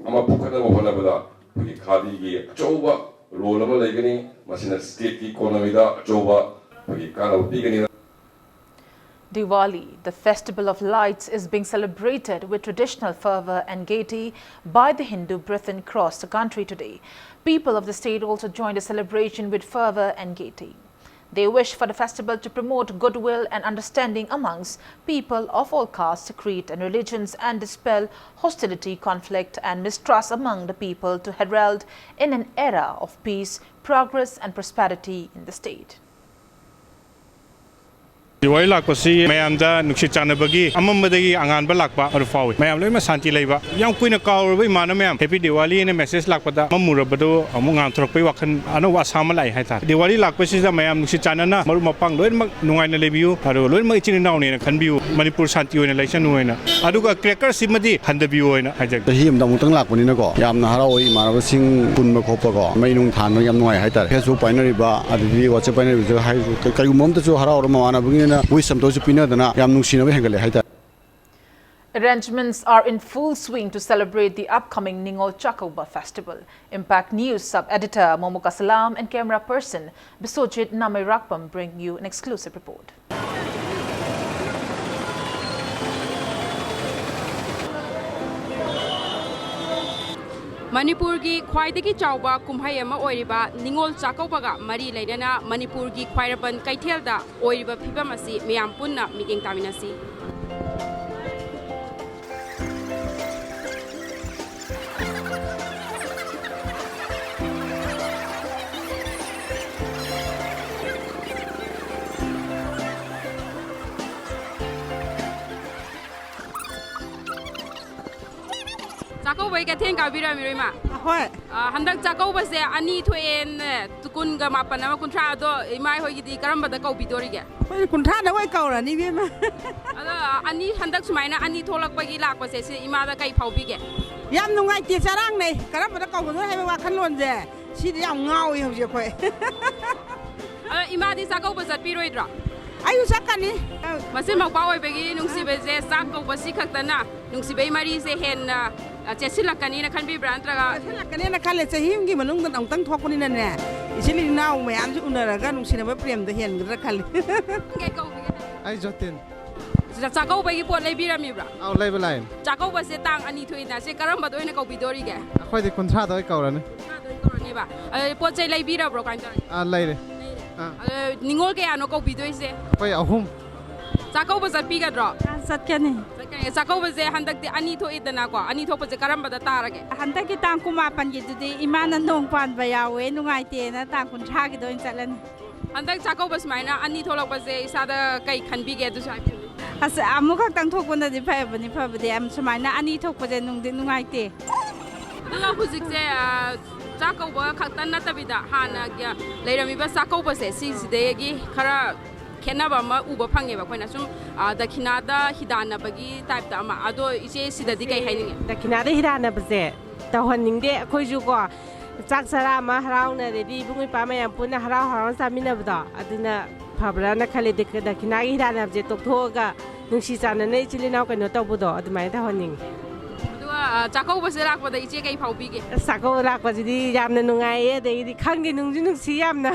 ꯑꯃ ꯄꯨꯈꯠꯅꯕ ꯍꯣꯠꯅꯕꯗ ꯑꯩꯈꯣꯏꯒꯤ ꯈꯥꯗꯤꯒꯤ ꯑꯆꯧꯕ ꯔꯣꯜ ꯑꯃ ꯂꯩꯒꯅꯤ꯫ ꯃꯁꯤꯅ ꯁ꯭ꯇꯦꯠꯀꯤ ꯏꯀꯣꯅꯣꯃꯤꯗ ꯑꯆꯧꯕ ꯑꯩꯈꯣꯏꯒꯤ ꯀꯥꯟꯅꯕ ꯄꯤꯒꯅꯤ꯫ Diwali, the festival of lights, is being celebrated with traditional fervor and gaiety by the Hindu brethren across the country today. People of the state also joined the celebration with fervor and gaiety. They wish for the festival to promote goodwill and understanding amongst people of all castes, creed, and religions and dispel hostility, conflict, and mistrust among the people to herald in an era of peace, progress, and prosperity in the state. Diwali ꯂꯥꯛꯄꯁꯤ ꯃꯌꯥꯝꯗ ꯅꯨꯡꯁꯤ ꯆꯥꯟꯅꯕꯒꯤ ꯑꯃꯝꯕꯗꯒꯤ ꯑꯉꯥꯟꯕ ꯂꯥꯛꯄ ꯑꯗꯨ ꯐꯥꯎꯏ꯫ ꯃꯌꯥꯝ ꯂꯣꯏꯅꯃꯛ ꯁꯥꯟꯇꯤ ꯂꯩꯕ꯫ ꯌꯥꯝ ꯀꯨꯏꯅ ꯀꯥꯎꯔꯕ ꯏꯃꯥꯟꯅꯕ ꯃꯌꯥꯝ ꯍꯦꯄꯤ ꯗꯤꯋꯥꯂꯤ ꯍꯥꯏꯅ ꯃꯦꯁꯦꯖ ꯂꯥꯛꯄꯗ ꯃꯝꯃꯨꯔꯕꯗꯨ ꯑꯃꯨꯛ ꯉꯥꯟꯊꯣꯔꯛꯄꯒꯤ ꯋꯥꯈꯜ ꯑꯅꯧꯕ ꯑꯁꯥ ꯑꯃ ꯂꯥꯛꯏ ꯍꯥꯏꯇꯥꯔꯦ꯫ ꯗꯤꯋꯥꯂꯤ ꯂꯥꯛꯄꯁꯤꯗ ꯃꯌꯥꯝ ꯅꯨꯡꯁꯤ ꯆꯥꯟꯅꯅ ꯃꯔꯨꯞ ꯃꯄꯥꯡ ꯂꯣꯏꯅꯃꯛ ꯅꯨꯡꯉꯥꯏꯅ ꯂꯩꯕꯤꯌꯨ꯫ ꯑꯗꯨꯒ ꯂꯣꯏꯅꯃꯛ ꯏꯆꯤꯟ ꯏꯅꯥꯎꯅꯦꯅ ꯈꯟꯕꯤꯌꯨ꯫ ꯃꯅꯤꯄꯨꯔ ꯁꯥꯟꯇꯤ ꯑꯣꯏꯅ ꯂꯩꯁꯅꯨ ꯍꯥꯏꯅ꯫ ꯑꯗꯨꯒ ꯀ꯭ꯔꯦꯀꯔꯁꯤꯃꯗꯤ ꯍꯟꯊꯕꯤꯌꯨ ꯍꯥꯏꯅ ꯍꯥꯏꯖꯒꯦ꯫ ꯆꯍꯤ ꯑꯃꯗ ꯑꯃꯨꯛꯇꯪ ꯂꯥꯛꯄꯅꯤꯅꯀꯣ, ꯌꯥꯝꯅ ꯍꯔꯥꯎꯋꯦ꯫ ꯏꯃꯥꯟꯅꯕꯁꯤꯡ ꯄꯨꯟꯕ ꯈꯣꯠꯄꯀꯣ, ꯃꯩ ꯅꯨꯡ ꯊꯥꯟꯕ ꯌꯥꯝ ꯅꯨꯡꯉꯥꯏ ꯍꯥꯏꯇꯥꯔꯦ꯫ ꯐꯦꯁꯕꯨꯛ ꯄꯥꯏꯅꯔꯤꯕ, ꯑꯗꯨꯗꯒꯤ ꯋꯥꯆꯦꯞ ꯄꯥꯏꯅꯔꯤꯕꯁꯤꯒ ꯍꯥꯏꯔꯁꯨ, ꯀ- ꯀꯔꯤꯒꯨꯝꯕ ꯑꯝꯇꯁꯨ ꯍꯔꯥꯎꯔ ꯃꯃꯥꯟꯅꯕꯒꯤꯅ ꯋꯤꯁ ꯑꯝꯇꯁꯨ ꯄꯤꯅꯗꯅ ꯌꯥꯝ ꯅꯨꯡꯁꯤꯅꯕ ꯍꯦꯟꯒꯠꯂꯦ ꯍꯥꯏꯇꯥꯔꯦ꯫ Arrangements are in full swing to celebrate the upcoming Ningol Chakouba festival. Impact News sub-editor Momoka Salam and camera person Biswajit Namairakpam bring you an exclusive report. ꯃꯅꯤꯄꯨꯔꯒꯤ ꯈ꯭ꯋꯥꯏꯗꯒꯤ ꯆꯥꯎꯕ ꯀꯨꯝꯍꯩ ꯑꯃ ꯑꯣꯏꯔꯤꯕ ꯅꯤꯉꯣꯜ ꯆꯥꯛꯀꯧꯕꯒ ꯃꯔꯤ ꯂꯩꯅꯅ ꯃꯅꯤꯄꯨꯔꯒꯤ ꯈ꯭ꯋꯥꯏꯔꯝꯕꯟ ꯀꯩꯊꯦꯜꯗ ꯑꯣꯏꯔꯤꯕ ꯐꯤꯕꯝ ꯑꯁꯤ ꯃꯤꯌꯥꯝ ꯄꯨꯟꯅ ꯃꯤꯠꯌꯦꯡ ꯇꯥꯃꯤꯟꯅꯁꯤ꯫ ꯆꯥꯛꯀꯧꯕꯒꯤ ꯀꯩꯊꯦꯜ ꯀꯥꯕꯤꯔꯝꯃꯤꯔꯣ, ꯏꯃꯥ? ꯍꯣꯏ꯫ ꯑ, ꯍꯟꯗꯛ ꯆꯥꯛꯀꯧꯕꯁꯦ ꯑꯅꯤ ꯊꯣꯛꯑꯦꯅ, ꯀꯨꯟꯒ ꯃꯥꯄꯟ ꯑꯃ, ꯀꯨꯟꯊ꯭ꯔꯥ, ꯑꯗꯣ ꯏꯃꯥ ꯍꯣꯏꯒꯤꯗꯤ ꯀꯔꯝꯕꯗ ꯀꯧꯕꯤꯗꯣꯔꯤꯒꯦ? ꯑꯩꯈꯣꯏꯗꯤ ꯀꯨꯟꯊ꯭ꯔꯥꯗ ꯑꯣꯏ ꯀꯧꯔꯅꯤ, ꯏꯕꯦꯝꯃ꯫ ꯑꯗꯣ ꯑꯅꯤ, ꯍꯟꯗꯛ ꯁꯨꯃꯥꯏꯅ ꯑꯅꯤ ꯊꯣꯛꯂꯛꯄꯒꯤ ꯂꯥꯛꯄꯁꯦ, ꯁꯤ ꯏꯃꯥꯗ ꯀꯩ ꯐꯥꯎꯕꯤꯒꯦ? ꯌꯥꯝ ꯅꯨꯡꯉꯥꯏꯇꯦ, ꯆꯔꯥꯡꯅꯩ꯫ ꯀꯔꯝꯕꯗ ꯀꯧꯒꯗꯣꯏ ꯍꯥꯏꯕ ꯋꯥꯈꯜꯂꯣꯟꯁꯦ, ꯁꯤꯗꯤ ꯌꯥꯝ ꯉꯥꯎꯏ ꯍꯧꯖꯤꯛ ꯑꯩꯈꯣꯏ꯫ ꯑꯗꯣ ꯏꯃꯥꯗꯤ ꯆꯥꯛꯀꯧꯕ ꯆꯠꯄꯤꯔꯣꯏꯗ꯭ꯔꯣ? ꯑꯩꯁꯨ ꯆꯠꯀꯅꯤ꯫ ꯃꯆꯤꯟ ꯃꯧꯄ꯭ꯋꯥ ꯑꯣꯏꯕꯒꯤ ꯅꯨꯡꯁꯤꯕꯁꯦ, ꯆꯥꯛ ꯀꯧꯕꯁꯤ ꯈꯛꯇꯅ ꯅꯨꯡꯁꯤꯕꯩ ꯃꯔꯤꯁꯦ ꯍꯦꯟꯅ, ꯑ, ꯆꯦꯠꯁꯤꯜꯂꯛꯀꯅꯤꯅ ꯈꯟꯕꯤꯕ꯭ꯔꯥ, ꯅꯠꯇ꯭ꯔꯒ? ꯆꯦꯠꯁꯤꯜꯂꯛꯀꯅꯦꯅ ꯈꯜꯂꯦ꯫ ꯆꯍꯤ ꯑꯃꯒꯤ ꯃꯅꯨꯡꯗ ꯑꯃꯨꯛꯇꯪ ꯊꯣꯛꯄꯅꯤꯅꯅꯦ, ꯏꯆꯤꯜ ꯏꯅꯥꯎ ꯃꯌꯥꯝꯁꯤ ꯎꯅꯔꯒ ꯅꯨꯡꯁꯤꯅꯕ ꯄ꯭ꯔꯦꯝꯗꯣ ꯍꯦꯟꯒꯗ꯭ꯔꯥ ꯈꯜꯂꯤ꯫ ꯀꯩ ꯀꯧꯕꯤꯒꯦ? ꯑꯩ ꯖꯣꯇꯤꯟ꯫ ꯆꯥ-, ꯆꯥꯛꯀꯧꯕꯒꯤ ꯄꯣꯠ ꯂꯩꯕꯤꯔꯝꯃꯤꯕ꯭ꯔꯥ? ꯑꯧ, ꯂꯩꯕ ꯂꯥꯛꯏꯅꯦ꯫ ꯆꯥꯛꯀꯧꯕꯁꯦ ꯇꯥꯡ ꯑꯅꯤ ꯊꯣꯛꯏꯅ, ꯁꯤ ꯀꯔꯝꯕꯗ ꯑꯣꯏꯅ ꯀꯧꯕꯤꯗꯣꯔꯤꯒꯦ? ꯑꯩꯈꯣꯏꯗꯤ ꯀꯨꯟꯊ꯭ꯔꯥꯗ ꯑꯣꯏ ꯀꯧꯔꯅꯤ꯫ ꯀꯨꯟꯊ꯭ꯔꯥꯗ ꯑꯣꯏ ꯀꯧꯔꯅꯦꯕ꯫ ꯑꯗꯨꯗꯤ ꯄꯣꯠ ꯆꯩ ꯂꯩꯕꯤꯔꯕ꯭ꯔꯣ? ꯀꯃꯥꯏꯅ ꯇꯧꯔꯒꯦ? ꯑꯥ, ꯂꯩꯔꯦ꯫ ꯂꯩꯔꯦ꯫ ꯑꯥ꯫ ꯑꯗꯣ ꯅꯤꯉꯣꯜ ꯀꯌꯥꯅꯣ ꯀꯧꯕꯤꯗꯣꯏꯁꯦ? ꯑꯩꯈꯣꯏ ꯑꯍꯨꯝ꯫ ꯆꯥꯛꯀꯧꯕ ꯆꯠꯄꯤꯒꯗ꯭ꯔꯣ? ꯑꯥ, ꯆꯠꯀꯅꯤ꯫ ꯆꯠꯀꯅꯤ꯫ ꯆꯥꯛꯀꯧꯕꯁꯦ ꯍꯟꯗꯛꯇꯤ ꯑꯅꯤ ꯊꯣꯛꯏꯗꯅꯀꯣ, ꯑꯅꯤ ꯊꯣꯛꯄꯁꯦ ꯀꯔꯝꯕꯗ ꯇꯥꯔꯒꯦ? ꯍꯟꯗꯛꯀꯤ ꯇꯥꯡ ꯀꯨꯟꯃꯥꯄꯟꯒꯤꯗꯨꯗꯤ ꯏꯃꯥꯅ ꯅꯣꯡ ꯄꯥꯟꯕ ꯌꯥꯎꯋꯦ, ꯅꯨꯡꯉꯥꯏꯇꯦꯅ ꯇꯥꯡ ꯀꯨꯟꯊ꯭ꯔꯥꯒꯤꯗ ꯑꯣꯏꯅ ꯆꯠꯂꯅꯤ꯫ ꯍꯟꯗꯛ ꯆꯥꯛꯀꯧꯕ ꯁꯨꯃꯥꯏꯅ ꯑꯅꯤ ꯊꯣꯛꯂꯛꯄꯁꯦ ꯏꯁꯥꯗ ꯀꯩ ꯈꯟꯕꯤꯒꯦ, ꯑꯗꯨꯁꯨ ꯍꯥꯏꯕꯤꯌꯨ꯫ ꯑꯁ, ꯑꯃꯨꯛꯈꯛꯇꯪ ꯊꯣꯛꯄꯅꯗꯤ ꯐꯕꯅꯤ, ꯐꯕꯗꯤ꯫ ꯌꯥꯝ ꯁꯨꯃꯥꯏꯅ ꯑꯅꯤ ꯊꯣꯛꯄꯁꯦ ꯅꯨꯡꯗꯤ ꯅꯨꯡꯉꯥꯏꯇꯦ꯫ ꯑꯗꯨꯒ ꯍꯧꯖꯤꯛꯁꯦ, ꯑ, ꯆꯥꯛ ꯀꯧꯕ ꯈꯛꯇ ꯅꯠꯇꯕꯤꯗ, ꯍꯥꯟꯅꯒꯤ ꯂꯩꯔꯝꯃꯤꯕ ꯆꯥꯛꯀꯧꯕꯁꯦ, ꯁꯤꯁꯤꯗꯒꯤ ꯈꯔ ꯈꯦꯠꯅꯕ ꯑꯃ ꯎꯕ ꯐꯪꯉꯦꯕ ꯑꯩꯈꯣꯏꯅ꯫ ꯁꯨꯝ, ꯑ, ꯗꯈꯤꯅꯥꯗ ꯍꯤꯗꯥꯟꯅꯕꯒꯤ type ꯇ ꯑꯃ꯫ ꯑꯗꯣ ꯏꯆꯦ, ꯁꯤꯗꯗꯤ ꯀꯩ ꯍꯥꯏꯅꯤꯡꯉꯤ? ꯗꯈꯤꯅꯥꯗ ꯍꯤꯗꯥꯟꯅꯕꯁꯦ ꯇꯧꯍꯟꯅꯤꯡꯗꯦ꯫ ꯑꯩꯈꯣꯏꯁꯨ ꯀꯣ, ꯆꯥꯛ ꯆꯔꯥ ꯑꯃ ꯍꯔꯥꯎꯅꯔꯗꯤ, ꯏꯕꯨꯡ ꯏꯄ꯭ꯋꯥ ꯃꯌꯥꯝ ꯄꯨꯟꯅ ꯍꯔꯥꯎ ꯍꯔꯥꯎꯅ ꯆꯥꯃꯤꯟꯅꯕꯗꯣ, ꯑꯗꯨꯅ ꯐꯕ꯭ꯔꯥꯅ ꯈꯜꯂꯦ꯫ ꯗꯛ-, ꯗꯈꯤꯅꯥꯒꯤ ꯍꯤꯗꯥꯟꯅꯕꯁꯦ ꯇꯣꯛꯊꯣꯛꯑꯒ, ꯅꯨꯡꯁꯤ ꯆꯥꯟꯅꯅ ꯏꯆꯤꯜ ꯏꯅꯥꯎ ꯀꯩꯅꯣ ꯇꯧꯕꯗꯣ, ꯑꯗꯨꯃꯥꯏꯅ ꯇꯧꯍꯟꯅꯤꯡꯉꯤ꯫ ꯑꯗꯨꯒ, ꯑ, ꯆꯥꯛꯀꯧꯕꯁꯦ ꯂꯥꯛꯄꯗ ꯏꯆꯦ ꯀꯩ ꯐꯥꯎꯕꯤꯒꯦ? ꯑꯁ, ꯆꯥꯛꯀꯧꯕ ꯂꯥꯛꯄꯁꯤꯗꯤ ꯌꯥꯝꯅ ꯅꯨꯡꯉꯥꯏꯌꯦ, ꯑꯗꯒꯤꯗꯤ ꯈꯪꯗꯦ, ꯅꯨꯡꯁꯨ ꯅꯨꯡꯁꯤ ꯌꯥꯝꯅ꯫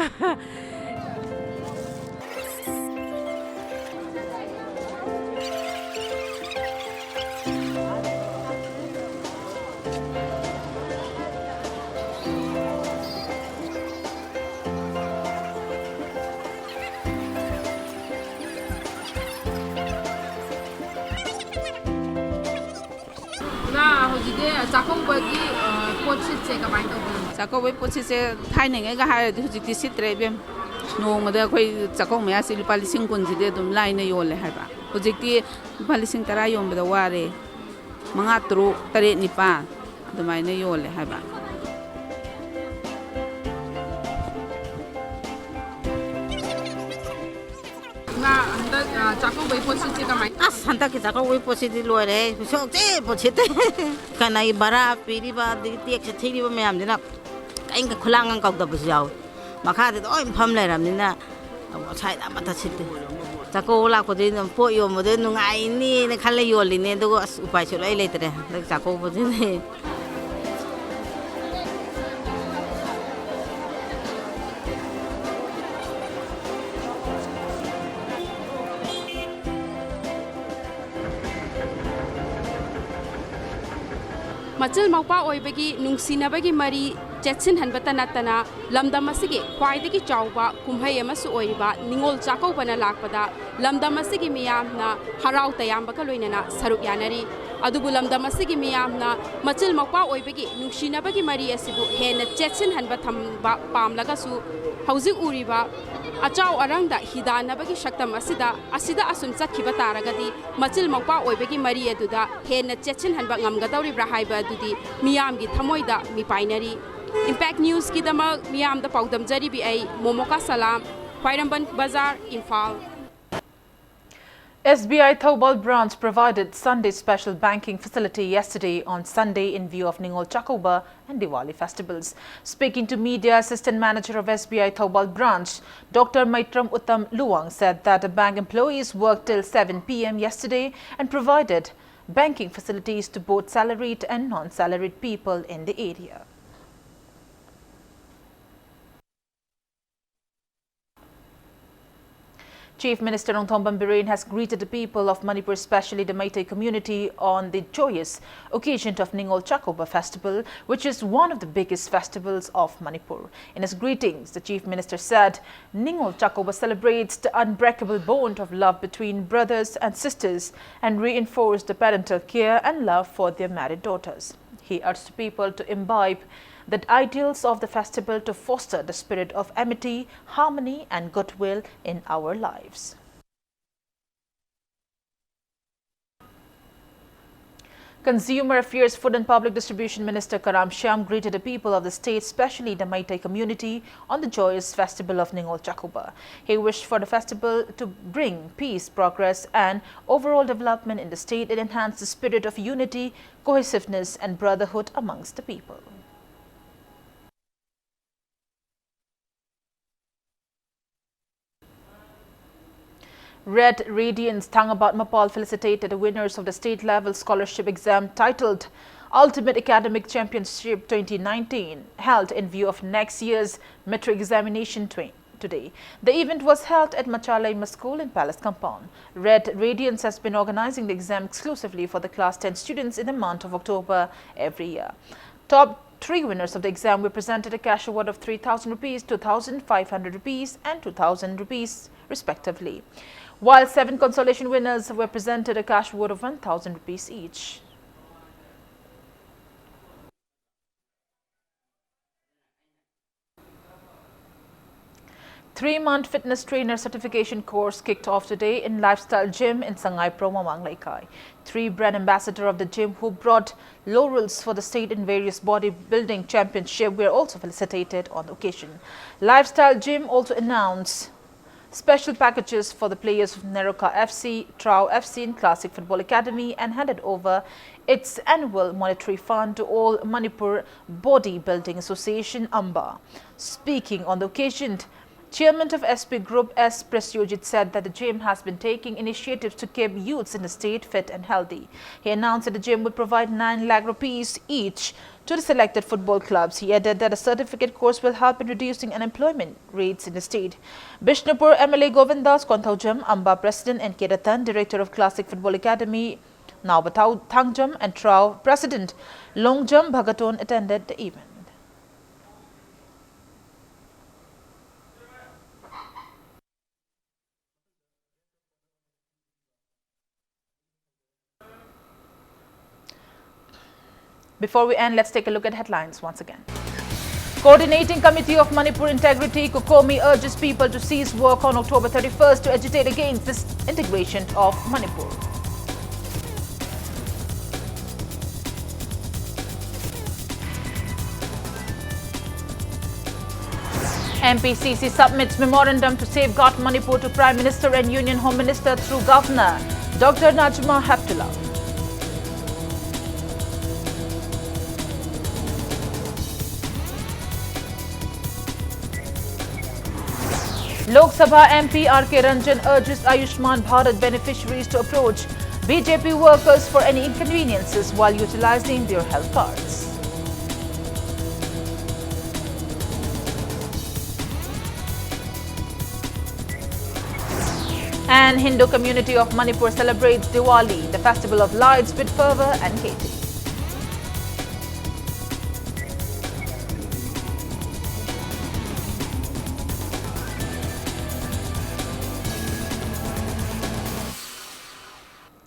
ꯏꯃꯥ, ꯍꯧꯖꯤꯛꯇꯤ ꯆꯥꯛꯀꯧꯕꯒꯤ, ꯑ, ꯄꯣꯠꯁꯤꯠꯁꯦ ꯀꯃꯥꯏꯅ ꯇꯧꯕꯅꯣ? ꯆꯥꯛꯀꯧꯕꯒꯤ ꯄꯣꯠꯁꯤꯠꯁꯦ ꯊꯥꯏꯅꯉꯩꯒ ꯍꯥꯏꯔꯗꯤ ꯍꯧꯖꯤꯛꯇꯤ ꯁꯤꯠꯇ꯭ꯔꯦ, ꯏꯕꯦꯝ꯫ ꯅꯣꯡꯃꯗ ꯑꯩꯈꯣꯏ ꯆꯥꯛꯀꯧ ꯃꯌꯥꯁꯤ ꯂꯨꯄꯥ ꯂꯤꯁꯤꯡ ꯀꯨꯟꯁꯤꯗꯤ ꯑꯗꯨꯝ ꯂꯥꯏꯅ ꯌꯣꯜꯂꯦ ꯍꯥꯏꯕ꯫ ꯍꯧꯖꯤꯛꯇꯤ ꯂꯨꯄꯥ ꯂꯤꯁꯤꯡ ꯇꯔꯥ ꯌꯣꯟꯕꯗ ꯋꯥꯔꯦ꯫ ꯃꯉꯥ, ꯇꯔꯨꯛ, ꯇꯔꯦꯠ, ꯅꯤꯄꯥꯜ ꯑꯗꯨꯃꯥꯏꯅ ꯌꯣꯜꯂꯦ ꯍꯥꯏꯕ꯫ ꯏꯃꯥ, ꯍꯟꯗꯛ, ꯑ, ꯆꯥꯛꯀꯧꯕꯩ ꯄꯣꯠꯁꯤꯠꯁꯦ ꯀꯃꯥꯏ? ꯑꯁ, ꯍꯟꯗꯛꯀꯤ ꯆꯥꯛꯀꯧꯕꯩ ꯄꯣꯠꯁꯤꯗꯤ ꯂꯣꯏꯔꯦ꯫ ꯁꯣꯛꯆꯦ ꯄꯣꯠꯁꯤꯠꯇꯦ꯫ ꯀꯅꯥꯒꯤ ꯚꯔꯥ ꯄꯤꯔꯤꯕ, ꯑꯗꯒꯤ ꯇꯦꯛꯁ ꯊꯤꯔꯤꯕ ꯃꯌꯥꯝꯁꯤꯅ ꯀꯔꯤꯝꯇ ꯈꯨꯂꯥꯡꯒ ꯀꯧꯗꯕꯁꯨ ꯌꯥꯎꯏ꯫ ꯃꯈꯥꯗ ꯂꯣꯏ ꯐꯝ ꯂꯩꯔꯕꯅꯤꯅ ꯑꯁ꯭ꯋꯥꯏꯗ ꯑꯃꯠꯇ ꯁꯤꯠꯇꯦ꯫ ꯆꯥꯛꯀꯧꯕ ꯂꯥꯛꯄꯗꯨꯗꯤ ꯑꯗꯨꯝ ꯄꯣꯠ ꯌꯣꯟꯕꯗꯨ ꯅꯨꯡꯉꯥꯏꯅꯤꯅ ꯈꯜꯂ ꯌꯣꯜꯂꯤꯅꯦ, ꯑꯗꯨꯒ ꯑꯁ, ꯎꯄꯥꯏ ꯁꯨꯡꯂꯩ ꯂꯩꯇ꯭ꯔꯦ ꯍꯟꯗꯛ ꯆꯥꯛꯀꯧꯕꯁꯤꯗꯤ꯫ ꯃꯆꯤꯜ ꯃꯧꯄ꯭ꯋꯥ ꯑꯣꯏꯕꯒꯤ ꯅꯨꯡꯁꯤꯅꯕꯒꯤ ꯃꯔꯤ ꯆꯦꯠꯁꯤꯟꯍꯟꯕꯇ ꯅꯠꯇꯅ, ꯂꯝꯗꯝ ꯑꯁꯤꯒꯤ ꯈ꯭ꯋꯥꯏꯗꯒꯤ ꯆꯥꯎꯕ ꯀꯨꯝꯍꯩ ꯑꯃꯁꯨ ꯑꯣꯏꯔꯤꯕ ꯅꯤꯉꯣꯜ ꯆꯥꯛꯀꯧꯕꯅ ꯂꯥꯛꯄꯗ ꯂꯝꯗꯝ ꯑꯁꯤꯒꯤ ꯃꯤꯌꯥꯝꯅ ꯍꯔꯥꯎ ꯇꯌꯥꯝꯕꯒ ꯂꯣꯏꯅꯅ ꯁꯔꯨꯛ ꯌꯥꯅꯔꯤ꯫ ꯑꯗꯨꯕꯨ ꯂꯝꯗꯝ ꯑꯁꯤꯒꯤ ꯃꯤꯌꯥꯝꯅ ꯃꯆꯤꯜ ꯃꯧꯄ꯭ꯋꯥ ꯑꯣꯏꯕꯒꯤ ꯅꯨꯡꯁꯤꯅꯕꯒꯤ ꯃꯔꯤ ꯑꯁꯤꯕꯨ ꯍꯦꯟꯅ ꯆꯦꯠꯁꯤꯟꯍꯟꯕ ꯊꯝꯕ ꯄꯥꯝꯂꯒꯁꯨ, ꯍꯧꯖꯤꯛ ꯎꯔꯤꯕ ꯑꯆꯥꯎ ꯑꯔꯥꯡꯗ ꯍꯤꯗꯥꯟꯅꯕꯒꯤ ꯁꯛꯇꯝ ꯑꯁꯤꯗ, ꯑꯁꯤꯗ ꯑꯁꯨꯝ ꯆꯠꯈꯤꯕ ꯇꯥꯔꯒꯗꯤ, ꯃꯆꯤꯜ ꯃꯧꯄ꯭ꯋꯥ ꯑꯣꯏꯕꯒꯤ ꯃꯔꯤ ꯑꯗꯨꯗ ꯍꯦꯟꯅ ꯆꯦꯠꯁꯤꯟꯍꯟꯕ ꯉꯝꯒꯗꯧꯔꯤꯕ꯭ꯔꯥ ꯍꯥꯏꯕ ꯑꯗꯨꯗꯤ ꯃꯤꯌꯥꯝꯒꯤ ꯊꯃꯣꯏꯗ ꯃꯤꯄꯥꯏꯅꯔꯤ꯫ Impact Newsꯀꯤꯗꯃꯛ ꯃꯤꯌꯥꯝꯗ ꯄꯥꯎꯗꯝꯖꯔꯤꯕꯤ ꯑꯩ ꯃꯣꯃꯣꯀꯥ ꯁꯂꯥꯝ, ꯈ꯭ꯋꯥꯏꯔꯝꯕꯟ ꯕꯖꯥꯔ, Imphal. S B I Thoubal branch provided Sunday special banking facility yesterday on Sunday in view of Ningol Chakouba and Diwali festivals. Speaking to media, Assistant Manager of S B I Thoubal branch, Doctor Maitram Uttam Luwang said that the bank employees worked till seven p m yesterday and provided banking facilities to both salaried and non-salaried people in the area. Chief Minister Nongthombam Biren has greeted the people of Manipur, especially the Meitei community, on the joyous occasion of Ningol Chakouba festival, which is one of the biggest festivals of Manipur. In his greetings, the Chief Minister said, Ningol Chakouba celebrates the unbreakable bond of love between brothers and sisters and reinforced the parental care and love for their married daughters. He urged people to imbibe the ideals of the festival to foster the spirit of amity, harmony, and goodwill in our lives. Consumer Affairs, Food and Public Distribution Minister Karam Shyam greeted the people of the state, especially the Meitei community, on the joyous festival of Ningol Chakuba. He wished for the festival to bring peace, progress, and overall development in the state and enhance the spirit of unity, cohesiveness, and brotherhood amongst the people. Red Radiance Thangabad Mapal felicitated the winners of the state-level scholarship exam titled Ultimate Academic Championship twenty nineteen, held in view of next year's matric examination twen- today. The event was held at Machalaima School in Palace Compound. Red Radiance has been organizing the exam exclusively for the class ten students in the month of October every year. Top three winners of the exam were presented a cash award of three thousand rupees, two thousand five hundred rupees, and two thousand rupees, respectively, while seven consolation winners were presented a cash award of one thousand rupees each. Three-month fitness trainer certification course kicked off today in Lifestyle Gym in Sangai Pro Mamang Leikai. Three brand ambassador of the gym who brought laurels for the state in various bodybuilding championship were also felicitated on the occasion. Lifestyle Gym also announced special packages for the players of Neroka F C, Trao F C, and Classic Football Academy and handed over its annual monetary fund to All Manipur Bodybuilding Association, AMBA. Speaking on the occasion, Chairman of S P Group S Prasyojit said that the gym has been taking initiatives to keep youths in the state fit and healthy. He announced that the gym would provide nine lakh rupees each to the selected football clubs. He added that a certificate course will help in reducing unemployment rates in the state. Bishnupur M L A Govindas Konthaujam, AMBA President, and K Ratan, Director of Classic Football Academy, Naoba Thau- Thangjam, and Trao President Longjam Bhagaton attended the event. Before we end, let's take a look at headlines once again. Coordinating Committee of Manipur Integrity, COCOMI, urges people to cease work on October thirty-first to agitate against disintegration of Manipur. M P C C submits memorandum to safeguard Manipur to Prime Minister and Union Home Minister through Governor Doctor Najma Heptulla. Lok Sabha M P R K Ranjan urges Ayushman Bharat beneficiaries to approach B J P workers for any inconveniences while utilizing their health cards. And Hindu community of Manipur celebrates Diwali, the festival of lights, with fervor and gaiety.